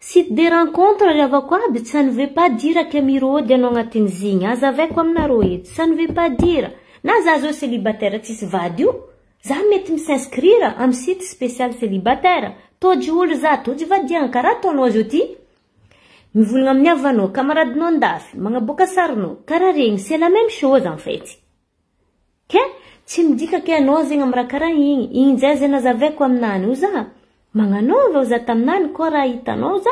Site de rencontre ry avako aby ça ne veut pas dire que mirôdy anao agnatin'izigny. Azavaiko aminareo eto. Ça ne veut pas dire. Na za zao célibataire tsisy vady io, za mety mi-s'inscrire amy site spécial célibataire. Tôjy olo za, tôjy vadiagna karaha ataonao zao ty. Mivolagna amin'ny havanao, camaradinao andafy, magnaboaka sarinao, karaha regny, c'est la même chose en fait. Ke tsy midika ke anao zegny amy raha karaha igny. Igny zay zay nazavaiko aminany io za. Magnanaova za taminany koa raha hitanao za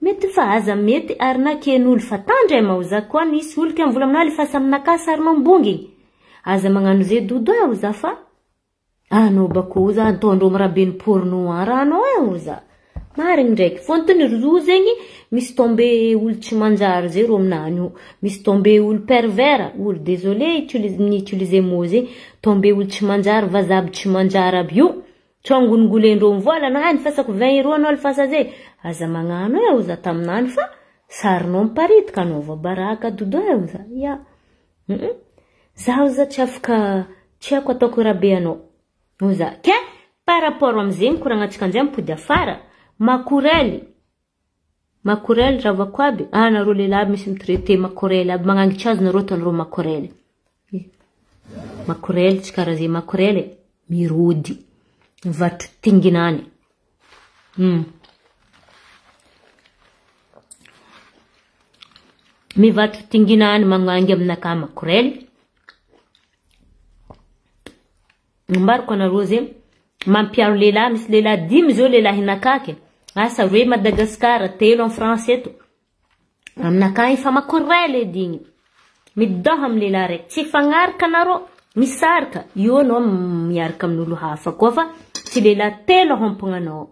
mety fa aza mety ary naken'olo fa tandrema za koa nisy olo ke mivola aminahy alefasa aminakahy sarinao ambongy. Aza magnano zay dodo eo za fa anao bako za ataondreo miraben'ny porno an raha anao eo za. Marigny ndraiky fôtony ro zegny misy tombe olo tsy manjary zay ro aminany io. Misy tombe olo pervers, olo désolé utiliser mot zegny, tombe olo tsy manjary, vazaha aby tsy manjary aby io. Tsy angonongolendreo mivola anao, ah nifasako 20 euros anao alefasa zay. Aza magnano eo za taminany fa sarinao miparitaka anao voabaraka dodo eo za. Ya. Zaho za tsy afaka tsy haiko ataoko raha be anao. Za. Ke par rapport amizegny koragnantsika anjay mipody afara. Makorely. Makorely ravako aby. Ah nareo lehilahy misy mitraité makorely aby magnangitry azy nareo ataonareo makorely. Makorely tsy karaha zay makorely mirody. Mivarotro tinginany. Mivarotro tinginany magnangy aminakahy makorely. Ambarako anareo zegny mampiaro lehilahy misy lehilahy dimy zao lehilahy Asa roe Madagasikara, telo en France eto. Aminakahy efa makorely edy igny. Midoha amy lehilahy raiky. Tsy fagnaraka anareo, misaraka. Io anao miaraka amin'olo hafa koa fa tsy lehilahy telo hampogna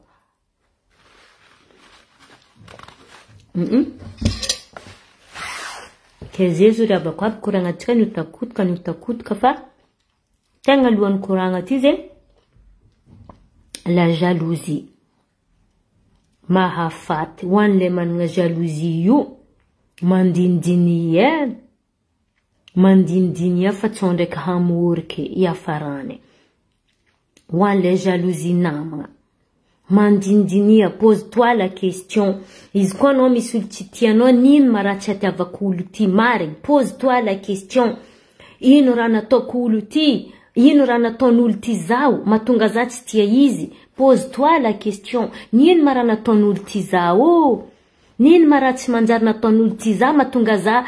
Ke zay zao ry havako aby koragnantsika niotakotoka niotakotoka fa tegna alohan'ny koragna ty zegny la jalousie. Mahafaty ho an'ilay manana jalousie io mandinidiny e mandinidiny fa tsy ao ndraiky hamoriky iafarany. Ho an'ilay jalousie namagna. Mandinidinia, pose-toi la question. Izy koa anao misy olo tsy tianao, nino ma raha tsy atiavako olo ty marigny? Pose-toi la question. Ino raha nataoko olo ty? Ino raha nataon'olo ty zaho? Mahatonga za tsy tia izy? Pose-toi la question. Nino ma raha nataon'olo ty zaho? Nino ma raha tsy manjary nataon'olo ty zaho mahatonga za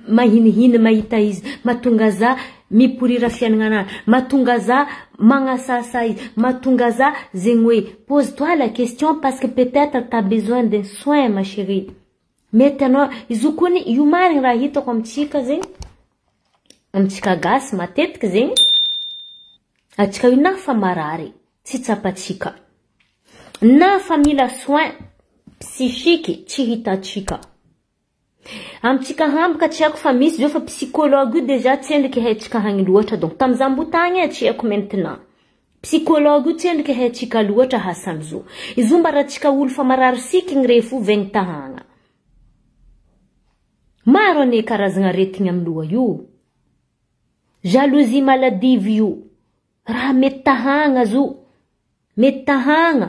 mahinihiny mahita izy, mahatonga za miporira fiaignana, mahatonga za magnasasa izy, mahatonga za zegny hoe pose-toi la question parce que peut-être t'as besoin d'un soin ma chérie. Mety anao izy io koa io marigny raha hitako amintsika zegny, amintsika gasy matetiky zegny, atsika io na fa marary tsy tsapatsika, na fa mila soin psychique tsy hitatsika. Amintsika hambaka tsy haiko fa misy zao fa psychologue io déjà tsy endriky haitsika hagny loatra donc tamiza mbo tagny tsy haiko maintenant. Psychologue io tsy endriky haitsika loatra hasan'zo. Izy io mba raha tsika olo fa marary sikigny refo vegny tahagna. Maro anie karazagna aretigny amy loha io. Jalousie maladive io. Raha mety tahagna zo. Mety tahagna.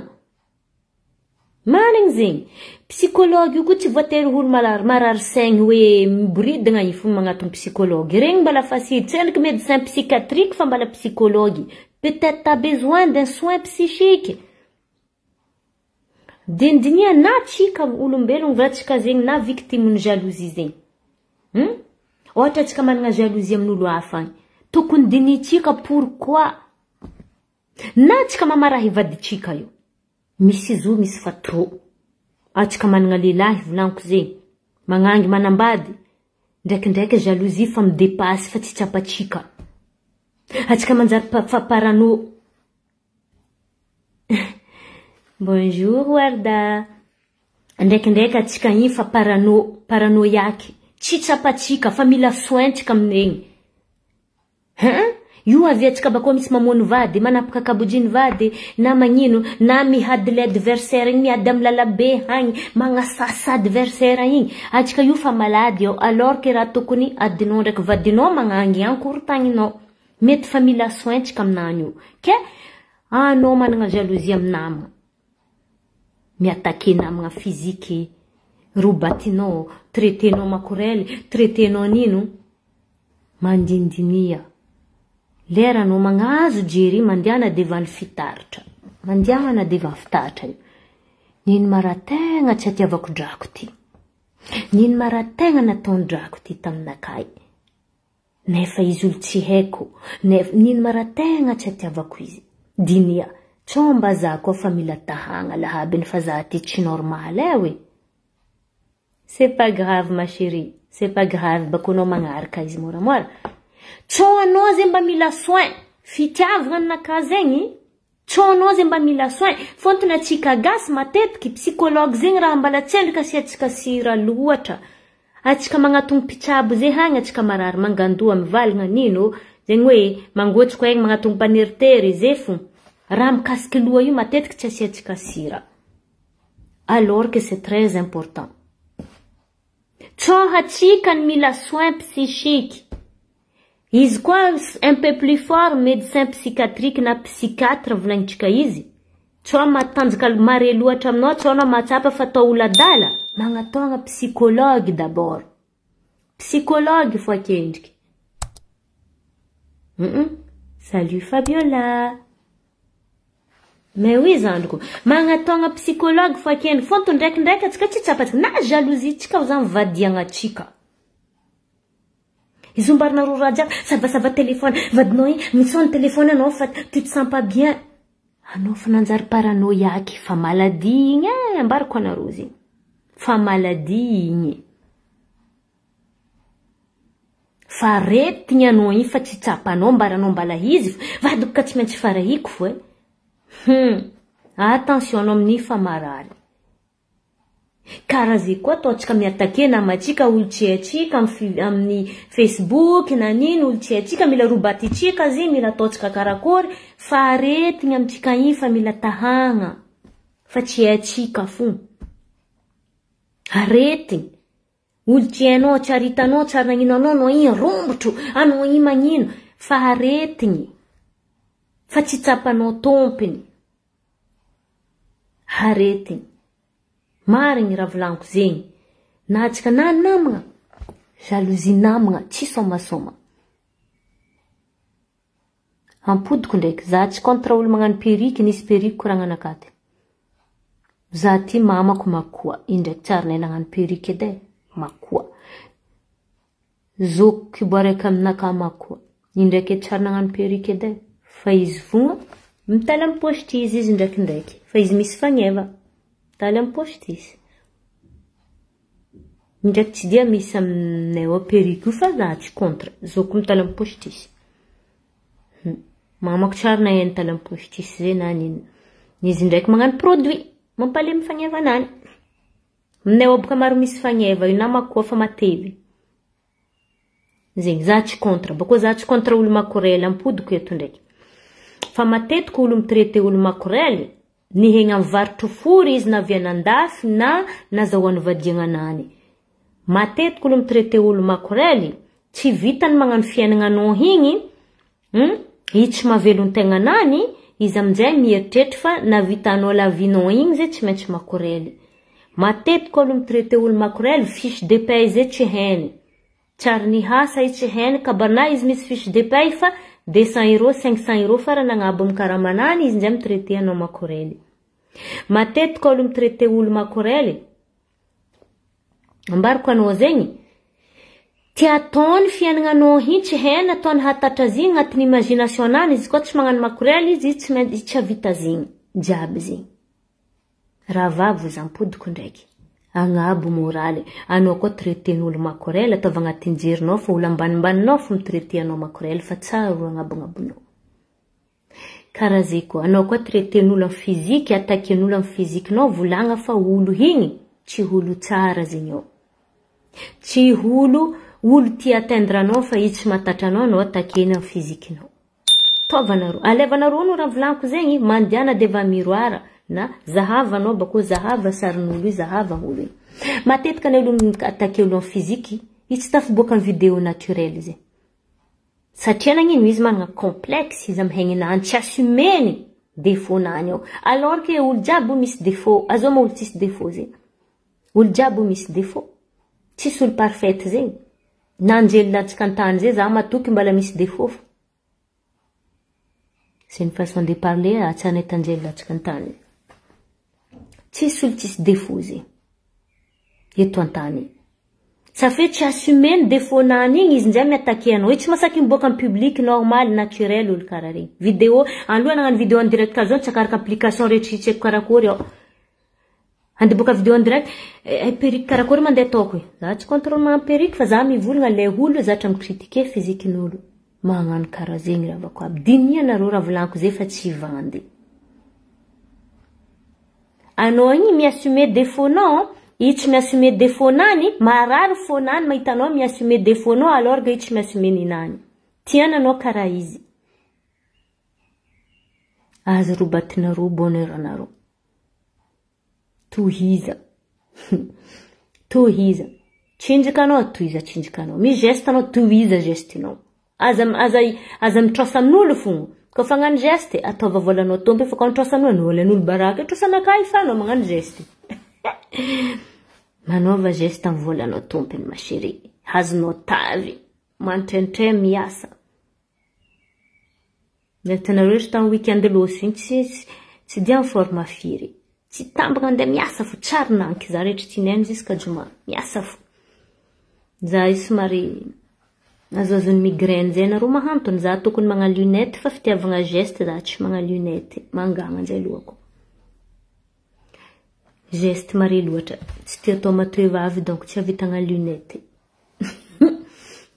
Marigny zegny. Psychologue io koa tsy voatery olo marary saigny hoe miboridagna io fo magnatony psychologue. Regny mbala facile. Tsy endriky médecin psychiatrique fa mbala psychologue. Peut-être t'as besoin d'un soin psychique. Dinidinia na tsika olombelogno va tsika zegny na victime ny jalousie zegny. Ohatra antsika manana jalousie amin'olo hafa agny. Tokony dinitsika pourquoi. Na tsika mamarahy vaditsika io. Misy zo misy fa trop. Atsika manana lehilahy volaniko zegny. Magnangy manambady. Ndraikindraiky jalousie fa midépasse fa tsy tsapatsika. Atsika manjary fa parano. Bonjour Warda. Ndraikindraiky atsika igny fa parano, paranoïaque. Tsy tsapatsika fa mila soin tsika amin'regny. Hein? Io avy atsika bakao misy mamono vady, manapaka kabojiny vady, na magnino, na mihady le adversaire igny, miady amy lalabe agny, magnasasa adversaire igny. Atsika io fa malady ao, alors que raha tokony adinao ndraiky vadinao magnangy ankorotagninao. Mety fa mila soin tsika aminany io. Ke anao manana jalousie amy namagna. Miattaquer namagna physique, robatinao, traitenao makorely, traitenao nino. Mandindinia. Lera anao magnazo jery mandehana devant fitaratra. Mandehana devant fitaratra io. Nino ma raha tegna tsy atiavako drako ty. Nino ma raha tegna nataon-drako ty taminakahy. Nefa izy olo tsy haiko. Nefa nino ma raha tegna tsy atiavako izy. Dinia. Tsomba za koa fa mila tahagna lahabiny fa za ty tsy normal e oe. C'est pas grave ma chérie. C'est pas grave bako anao magnaraka izy moramora. Tsô anao zegny mba mila soin. Fitiavagna aminakahy zegny. Tsô anao zegny mba mila soin. Fôtony atsika gasy matetiky psychologue zegny raha mbala tsy endrika asiatsika sira loatra. Atsika magnatony mpitsabo zay hagny atsika marary mangandoha mivalagna nino. Zegny hoe mangotsiko aigny magnatony mpaneritery zay fo. Raha mikasiky loha io matetiky tsy asiatsika sira. Alors que c'est très important. Tsô hatsika ny mila soin psychique. Izy koa un peu plus fort médecin psychiatrique na psychiatre volagnitsika izy. Tsô matanjaka mare loatra aminao, tsô anao mahatsapa fa atao olo adala. Magnatôgna psychologue d'abord. Psychologue fo akendriky. Salut Fabiola. Mais oui zandriko, magnatôgna psychologue fo akendriky. Fôtony ndraikindraiky atsika tsy tsapatsika na jalousie tsika ho zany vadiagna-tsika. Izy ombarinareo raha jiaby, savasava téléphone, vadinao igny misonne téléphone anao fa tu te sens pas bien. Anao fa nanjary paranoïaque, fa maladie igny e, ambarako anareo zegny. Fa maladie igny. Fa aretigny anao igny fa tsy tsapanao ambaranao mbala izy, vadiko ka tsy maintsy farahiko fo e. Attention anao amin'igny fa marary. Karaha zay koa ataontsika miattaquer namatsika olo tsy haitsika amin'ny Facebook na nino olo tsy haitsika mila robatitsika zegny mila ataontsika karakory fa aretigny amitsika igny fa mila tahagna fa tsy haitsika fo. Aretigny. Olo tsy hainao, tsy aritanao, tsy ary nagnino anao, anao igny rombotro, anao igny magnino fa aretigny. Fa tsy tsapanao tompony. Aretigny. Marigny raha volaniko zegny. Na atsika na namagna, jalousie namagna, tsy somasoma. Ampodiko ndraiky, za tsy contre olo magnano perruque, nisy perruque koragnanakahy ty. Za ty mamako makoa, indraiky tsara nahay nagnano perruque edy e, makoa. Zokiko ibo araiky aminakahy makoa, indraiky tsara nagnano perruque edy e. Fa izy fogna mitaly amy pochette izy ndraikindraiky, fa izy misy fagneva. Mitaly amy pochette izy. Indraiky tsy dia misy aminay ao perruque io fa za tsy contre. Zokiko mitaly amy pochette izy. Mamako tsara nahay nitaly amy pochette izy zay na nino. Izy ndraiky magnano produit mampalemy fagnevanany. Aminay ao boka maro misy fagneva io na makoa fa matevy. Zegny za tsy contre, bakô za tsy contre olo makorely ampodiko eto ndraiky. Fa matetiky olo mitraite olo makorely nihegna mivarotro fory izy na avy anandafy na nazahoany vadiagnanany. Matetiky olo mi-traiter olo makorely, tsy vitany magnano fiaignananao igny, izy tsy mahavelon-tegnanany, izy aminjay mieritreritry fa nahavitanao la vie-nao igny zay tsy maintsy makorely. Matetiky olo mi-traiter olo makorely, fiche de paie zay tsy hainy. Tsary nihasa izy tsy hainy, kabarina izy misy fiche de paie fa 200 euros, 500 euros farany agnabo amy karamanany izy nzay mi-traiter anao makorely. Matetiky olo mi-traiter olo makorely, ambarako anao zegny, tia ataony fiaignananao igny tsy hainy ataony hahatatra azy igny agnatin'ny imagination-nany izy koa tsy magnano makorely izy, izy tsy maintsy izy tsy hahavita azy igny. Jiaby zegny. Rahavavy zampodiko ndraiky. Agnabo moraly. Anao koa traiten'olo makorely ataova agnatin'ny jerinao fa olo ambanimbaninao fo mi-traiter anao makorely fa tsara olo agnabognabonao. Karaha zay koa, anao koa traiten'olo amy physique, attaquen'olo amy physique-nao, volagna fa olo igny tsy olo tsara zegny ao. Tsy olo olo tia atteindre anao fa izy tsy mahatatra anao, anao attaqueny amy physique-nao. Taovanareo, alevanareo no raha volaniko zegny, mandiana devant miroir na zahavanao bakô zahava sarin'olo io, zahava olo io. Matetika ny olo mi-attaquer olo amy physique, izy tsy tafiboaka amy vidéo naturel zegny. Satria nagnino izy manana complexe izy amy hegnanany, tsy assumeny défaut-nany ao. Alors que olo jiaby misy défaut, azao ma olo tsisy défaut zegny. Olo jiaby misy défaut. Tsisy olo parfaite zegny. Na anjely latsaka an-tany zay za matoky mbala misy défaut fo. C'est une façon de parler, tsy anety anjely latsaka an-tany. Tsisy olo tsisy défaut zegny. Eto an-tany. Ça fait tsy assumeny défaut-nany igny izy nzay mi-attaquer anao. Izy tsy mahasaky miboaka amy public normal, naturel olo karaha regny. Vidéo, aloha nagnano vidéo en direct karaha zao tsy akaraka application rehetra tsy haiko karakory ao. Andeha boaka vidéo en direct, perruque karakory mandeha ataoko. Za tsy contre magnano perruque fa za mivolagna le olo zatra mi-critiquer physique-n'olo. Magnano karaha zegny ravako aby. Dinihanareo raha volaniko zay fa tsy vandy. Anao igny mi-assumer défaut-nao, izy tsy mi-assumer défaut-nany, marary fônany mahita anao mi-assumer défaut-nao alors que izy tsy mi-assumer ninany. Tiany anao karaha izy. Azo robatinareo bonheur anareo. Tohiza. Tohiza. Tsinjaka anao, tohiza tsinjaka anao. Misy geste anao, tohiza geste-nao. Aza aza aza mitrosa amin'olo fogna. Koa hagnano geste, ataova volanao tompo fa koa mitrosa amin'olo, anao alain'olo baraka, trosanakay fa anao magnano geste. Manaova geste amy volanao tompony ma chérie. Hazonao tavy. Mantraintray miasa. Hitanareo ry tamin'ny weekend loso igny tsy dia en forme firy. Tsy tambagna andeha miasa fo, tsary nanky za rehetra tinainy jusqu'à joma. Miasa fo. Za io somary azoazon'ny migraine zay anareo mahantony. Za tokony magnano lunette fa fitiavagna geste za tsy magnano lunette. Mangagna anzay lohako. Geste mare loatra. Tsy tia atao matoe vavy donc tsy ahavitagna lunette.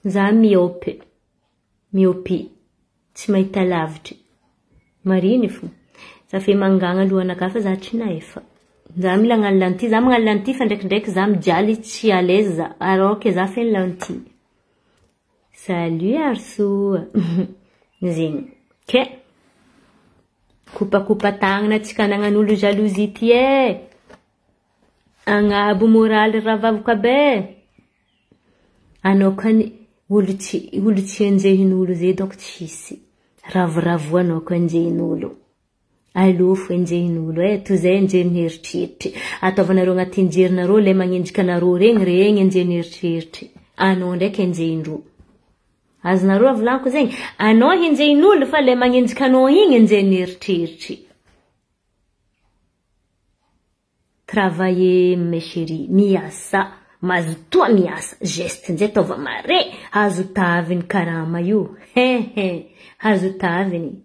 Za myope. Myopie. Tsy mahita lavitry. Mariny fo. Za fe mangagna lohanakahy fa za tsy nahefa. Za mila hagnano lentille, za magnano lentille fa ndraikindraiky za mijaly tsy à l'aise za. Alors que za feno lentille. Salut Arsoa. Zegny. Ke kopakopa tagnana atsika nagnan'olo jalousie ty e. Agnabo moraly rahavaviko aby e. Anao kany olo tsy enjehin'olo zay donc tsisy. Ravoravo anao ko enjehin'olo. Alô fo enjehin'olo e, toy izay enjehin'ny eritreritry. Ataovanareo agnatin'ny jerinareo le magnenjika anareo regny, regny enjehin'ny eritreritry. Anao ndraiky enjehindreo. Azonareo volaniko zegny? Anao enjehin'olo fa le magnenjika anao igny enjehin'ny eritreritry. Travailler mes chéris, miasa, mazotoa miasa, geste nzay ataova mare, azo taviny karama io. He he, azo taviny.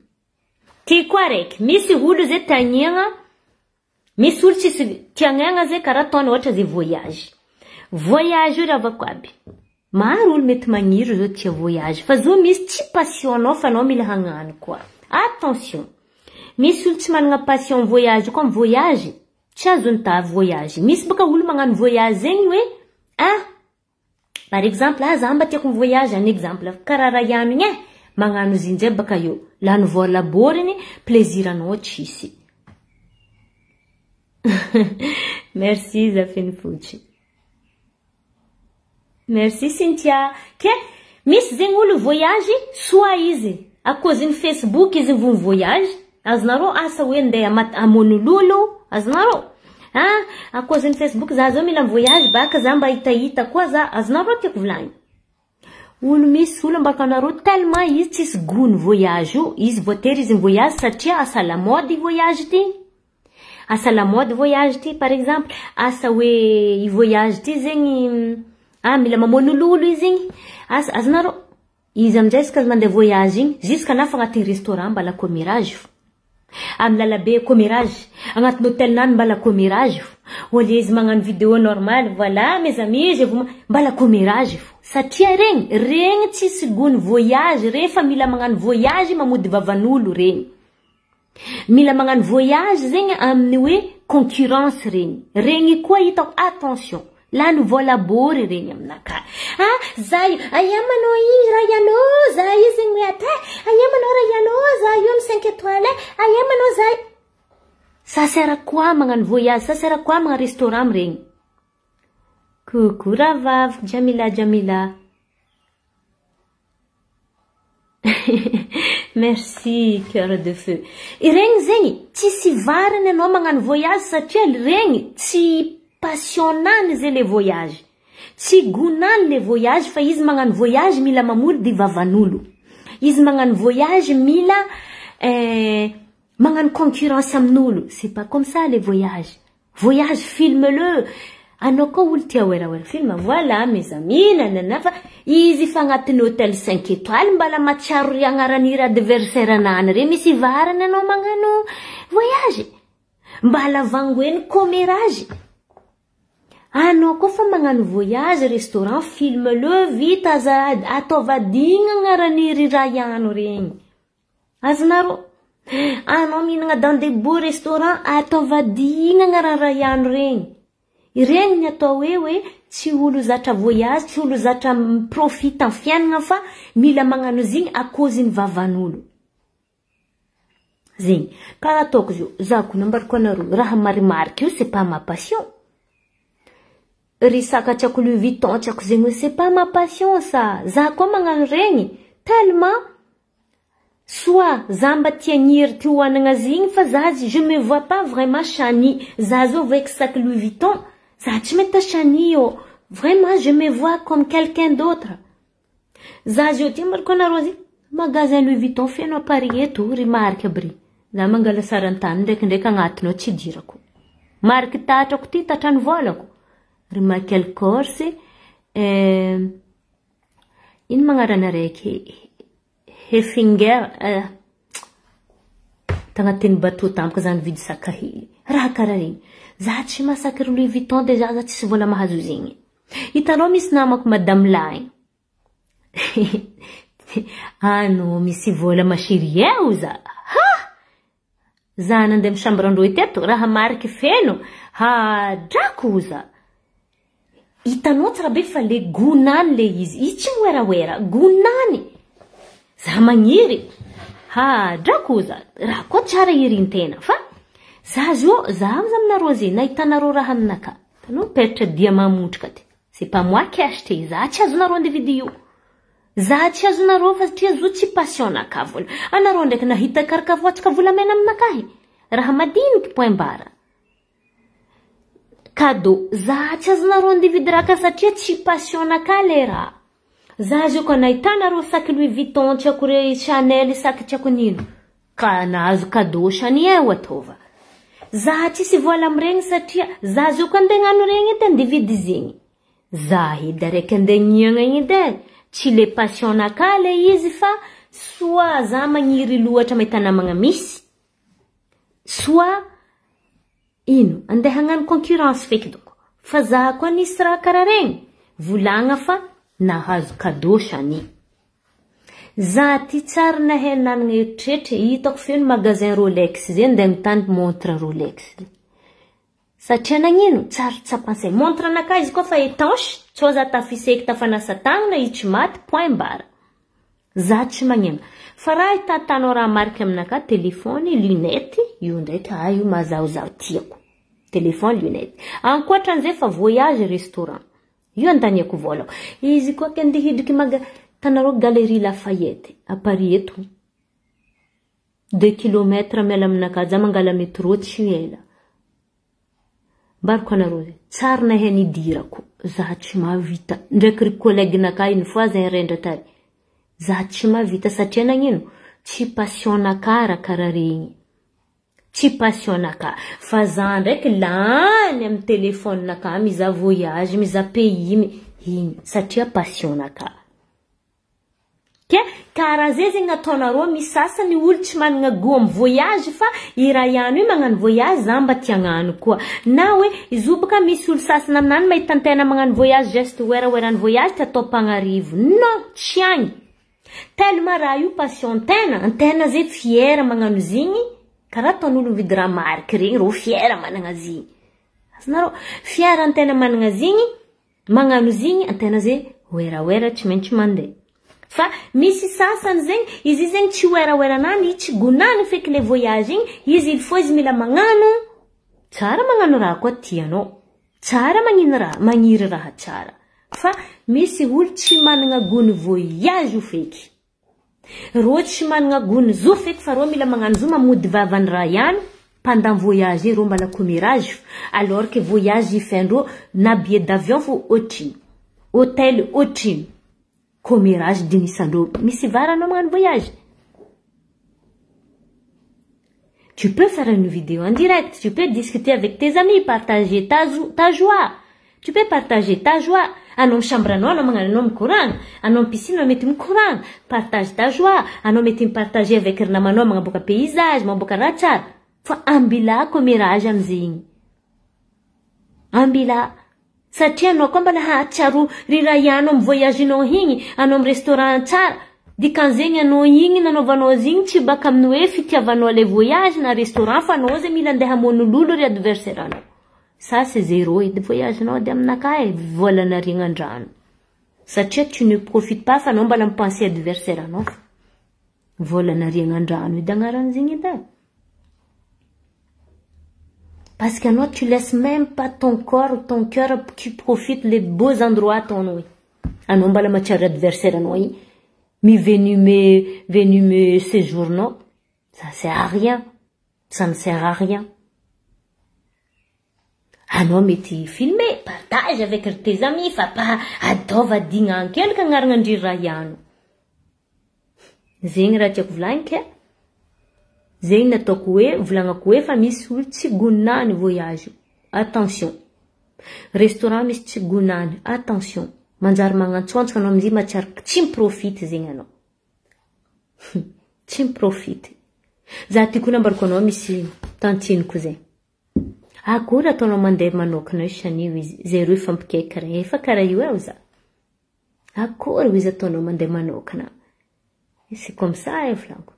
Ty koa raiky, misy olo zay taniagna, misy olo tsisy tiagnana zay karaha ataony ohatra zay voyage. Voyage io ravako aby. Maro olo mety magniry zao tia voyage, fa zo misy tsy passion-nao fa anao mila hagnano koa. Attention. Misy olo tsy manana passion voyage koa voyage, tsy azony tavy voyage. Misy baka olo magnano voyage zegny hoe ah par exemple, ah za mba tiako voyage, un exemple, karaha raha ihany igny e, magnano izy injay baka eo. Lany vola boriny, plaisir anao tsisy. Merci Zafiny Fotsy. Merci Cynthia. Ke misy zegny olo voyage soit izy à cause ny Facebook izy vo voyage azonareo asa hoe ndeha hamono lolo azonareo ah à cause ny Facebook za zao mila voyage baka za mba hitahita koa za azonareo tiako volagny. Olo misy olo ambaka anareo tellement izy tsisy goût ny voyage io izy voatery izy voyage satria asa la mode voyage ty. Asa la mode voyage ty par exemple asa hoe i voyage ty zegny ah mila mamono lolo izy igny asa azonareo izy amizay izy ka mandeha voyage igny jusque na fa agnatin'ny restaurant mbala commérage fo amy lalabe commérage agnatin'ny hôtel nany mbala commérage fo au lieu izy magnano vidéo normal voilà mes amis je vous mbala commérage fo satria regny regny tsisy goût ny voyage rehefa mila magnano voyage mamody vavan'olo regny mila magnano voyage zegny amin'ny hoe concurrence regny regny koa hitako attention lany vola bory regny aminakahy ah za io aia manao igny raha ianao za io zegny hoe ata aia manao raha ianao za io amy 5 étoiles aia manao za ça sert à quoi magnano voyage ça sert à quoi magnano restaurant amiregny coucou rahavavy Jamila Jamila merci cœur de feu iregny zegny tsisy varany anao magnano voyage satria regny tsy passionnany zay le voyage tsy goût-nany le voyage fa izy magnano voyage mila mamory di vavan'olo izy magnano voyage mila magnano concurrence amin'olo c'est pas comme ça le voyage voyage filme-le anao koa olo tia oeraoera film voilà mes amis nanana fa izy fa agnatin'ny hôtel 5 étoiles mbala matsiaro ry agnaran'iry adversaire anany re misy varany anao magnano voyage mbala vangoeny commérage anao koa fa magnano voyage restaurant filme-le vita aza ataovadigna agnaran'iry raha ihano regny azonareo anao mihinagna dans des beaux restaurants ataovadigna agnaran'ny raha ihano regny regny ny atao hoe hoe tsy olo zatra voyage tsy olo zatra miprofite amy fiainana fa mila magnano izy igny à cause ny vavan'olo zegny karaha ataoko zio za ko nambarako anareo raha marimarika io c'est pas ma passion ry saka tsy ako Louis Vuitton tsy ako zegny c'est pas ma passion ça za koa magnano regny tellement soit za mba tia gniry ty hoanagna azy igny fa za je me vois pas vraiment Chani za zao avec sac Louis Vuitton za tsy mahita Chani io vraiment je me vois comme quelqu'un d'autre za zio ty mariko anareo zy magasin Louis Vuitton feno à Paris eto ry marika aby ry za mangala sarantany ndraikindraiky agnatiny ao tsy idirako mariky tatrako ty tatrany volako ry Michael Kors ino magnarana araiky Heffinger tagnatin'ny bateau tampoka zany vidy saka hely raha karaha regny za tsy mahasaky ry Louis Vuitton déjà za tsisy vola mahazo zegny hitanao misy namako madame la igny anao misy vola mashiry eo za ha za nandeha amy chambre andreo teto raha mariky feno hadrako za hitanao tsara be fa le goût-nany le izy izy tsy moeraoera goût-nany za magniry hadrako za raha koa tsara irintena fa za zio za za aminareo zegny nahitanareo raha aminaka hitanao mipetraka diamant motrika ty c'est pas moi qui ai acheté za tsy azonareo andeha vidy io za tsy azonareo fa satria zo tsy passion-naka vola anareo ndraiky nahita karakavoatsika volamena aminakahy raha madiniky point barre cadeau za tsy azonareo andeha vidy raha satria tsy passion-naka le raha za zio koa nahitanareo saky Louis Vuitton tsy ako re Chanel saky tsy ako nino ka nahazo cadeau Chanel ataova za tsisy vola amiregny satria za zio koa andeha hagnano regny edy andeha vidy zegny za edy araiky andeha niagna igny edy e tsy le passion-naka le izy fa soit za magniry loatra mahita namagna misy soit ino andeha hagnano concurrence feky doko fa za koa nisy raha karaha regny volagna fa nahazo cadeau Chani za ty tsara nahay nanana eritreritry hitako feno magasin Rolex zay andeha mitany montre Rolex satria nagnino tsara tsapansay montre anakahy izy koa fa étanche tsô za tafiseky tafanasa tagnana izy tsy maty point barre za tsy magnino fa raha hitatanao raha mariky aminakahy téléphone lunette io ndraiky ah io mahazahozaho tiako téléphone lunette ankoatran'izay fa voyage restaurant. Io andaniako vôlako. Izy koa ke andeha hidriky maga tanareo galerie Lafayette à Paris eto. Deux kilomètres miala aminakahy, za mangala métro tsy ela. Ambarako anareo zegny, tsary nahay nidirako, za tsy mahavita. Ndraiky ry collègue-nakahy une fois zahay rendra tary. Za tsy mahavita satria nagnino? Tsy passion-nakahy raha karaha regny. Tsy passion-nakahy. Fa za ndraiky lany amy téléphone-nakahy mizaha voyage, mizaha pays, igny satria passion-nakahy. Ke karaha zay zegny ataonareo misy sasany olo tsy manana goût amy voyage fa i raha ihany io magnano voyage za mba tia hagnano koa. Na hoe izy io bôka misy olo sasany aminany mahita antena magnano voyage juste oeraoerany voyage ty atao mpagnarivo. Non, tsy agny. Tellement raha io passion tena, antena zay fière magnano izy igny, karaha ataon'olo mividy raha mariky regny rô fière managna azy igny. Azonareo? Fière antena managna azy igny, magnano izy igny, antena zay oeraoera tsy maintsy mandeha. Fa misy sasany zegny, izy io zegny tsy oeraoeranany, tsy gonany feky le voyage igny, izy il faut izy mila magnano. Tsara magnano raha koa tianao. Tsara magnino raha, magniry raha tsara. Fa misy olo tsy managna goût ny voyage io feky. Rô tsy managna goût ny zo feky fa rô mila magnano zo mamody vavany raha ihany pendant voyage rô mbala commérage alors que voyage ifaindrô na billet d'avion fo ohatrino, hôtel ohatrino, commérage dinisandrô. Misy vara anao magnano voyage? Tu peux faire une vidéo en direct, tu peux discuter avec tes amis, partager ta joie. Tu peux partager ta joie. Anao chambre anao, anao magnano anao mikoragna, anao amy piscine anao mety mikoragna. Partage ta joie. Anao mety mipartager avec ry namanao magnaboaka paysage, magnaboaka raha tsara. Fa ambila commérage amizegny. Ambila. Satria anao koa mbala hahatsiaro ry raha ianao amy voyagenao igny, anao amy restaurant tsara. Dikan'izegny anao igny nanaovanao azy igny tsy baka amin'ny hoe fitiavanao le voyage na restaurant fa anao zay mila andeha hamono lolo ry adversaire anao. Ça c'est zéro edy voyagenao edy aminakahy e, vola nariagna an-drano. Satria tu ne profites pas fa anao mbala mipenser adversaire anao. Vola nariagna an-drano edy agnaran'izegny edy e. Parce que anao tu laisses même pas ton corps, ton cœur qui profite les beaux endroits ataonao igny. Anao mbala mahatsiaro adversaire anao igny. Mi-venimeux, venimeux séjournao. Ça sert à rien. Ça ne sert à rien. Anao mety filmer, partage avec tes amis fa pa ataova digna ankelaka agnarana andry raha ihany. Zegny raha tiako volagny ke. Zegny nataoko hoe volagnako hoe fa misy olo tsy gonany voyage. Attention. Restaurant misy tsy gonany. Attention. Manjary magnantsoantso anao amin'izy mahatsiaro tsy miprofite zegny anao. Tsy miprofite. Za ty koa nambarako anao misy tantiniko zay. Akory ataonao mandeha manokana io sanio izy. Zay roe fampikaiky karaha efa karaha io eo za. Akory izy ataonao mandeha manokana. C'est comme ça e volaniko.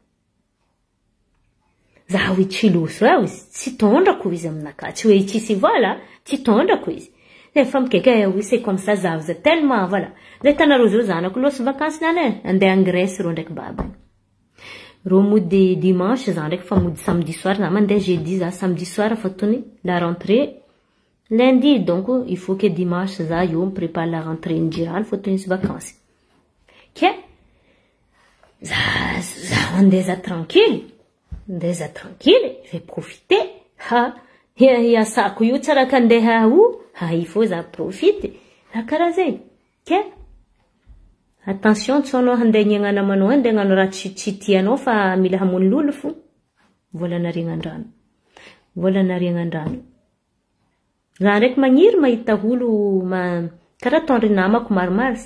Za hoe tsy loso eo izy, tsy tondrako izy aminakahy, tsy hoe tsisy vola, tsy tondrako izy. Efa mikaiky e, oui c'est comme ça za za tellement voilà. Zay hitanareo zao zanako lôsy vakansy niany e, andeha en Grèce rô ndraiky babany. Rô mody dimanche za ndraiky fa mody samedi soir, za mandeha jeudi za samedi soir fôtony la rentrée lundi donc il faut que dimanche za io miprépare la rentrée ny jirany fôtony izy vakansy. Ke za za andeha za tranquille, andeha za tranquille, je vais profiter. Ha, hiasako io tsara ka andeha o, ha il faut za profite. Raha karaha zegny. Ke attention tsy anao handeha niaigna namanao andeha hagnano raha tsy tianao fa mila hamono lolo fo. Vola nariagna an-drano. Vola nariagna an-drano. Za ndraiky magniry mahita olo ma karaha ataondry namako maromaro.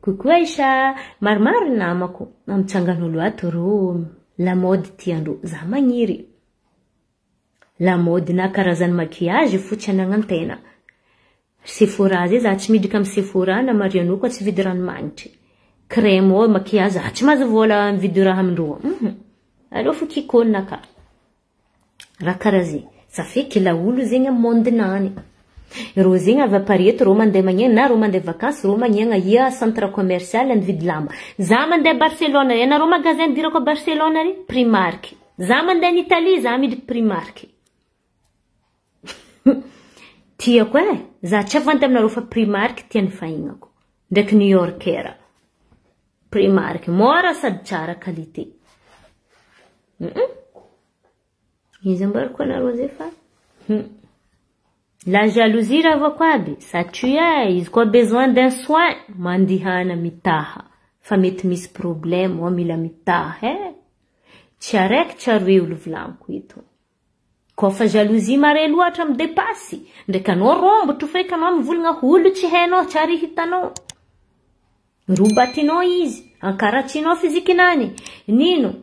Coucou Aïcha, maromaro ny namako mitsangan'olo ato rô lamaody tiandrô. Za magniry. Lamaody na karazany maquillage fo tsy anagnantena. Sephora zay za tsy miditra amy Sephora na Mariano koa tsy vidy ranomanitry. Crème ao maquillage za tsy mahazo vola mividy raha amindrô. Aleo fo Kiko naka. Raha karaha zegny. Ça fait que la olo zegny amy monde-nany. Rô zegny avy à Paris eto rô mandeha magnena na rô mandeha vakansy rô magnena ia centre commercial nividy lamba. Za mandeha Barcelone, ianareo magasin idirako à Barcelone ary Primark. Za mandeha en Italie, za miditra Primark. Tiako e! Za tsy avandy aminareo fa Primark tian'ny fahignako. Ndraiky New Yorker. Primark, mora sady tsara qualité. Izy ambarako anareo zay fa La jalousie ravako aby, ça tue e, izy koa besoin d'un soin, mandihana mitaha. Fa mety misy problème ao mila mitaha e. Tsy araiky tsy aroe olo volaniko eto. Koa fa jalousie mare loatra midepasy, ndraiky anao rombotro feky anao mivolagna olo tsy hainao, tsy ary hitanao. Robatinao izy, ankaratsinao fizikinany. Nino?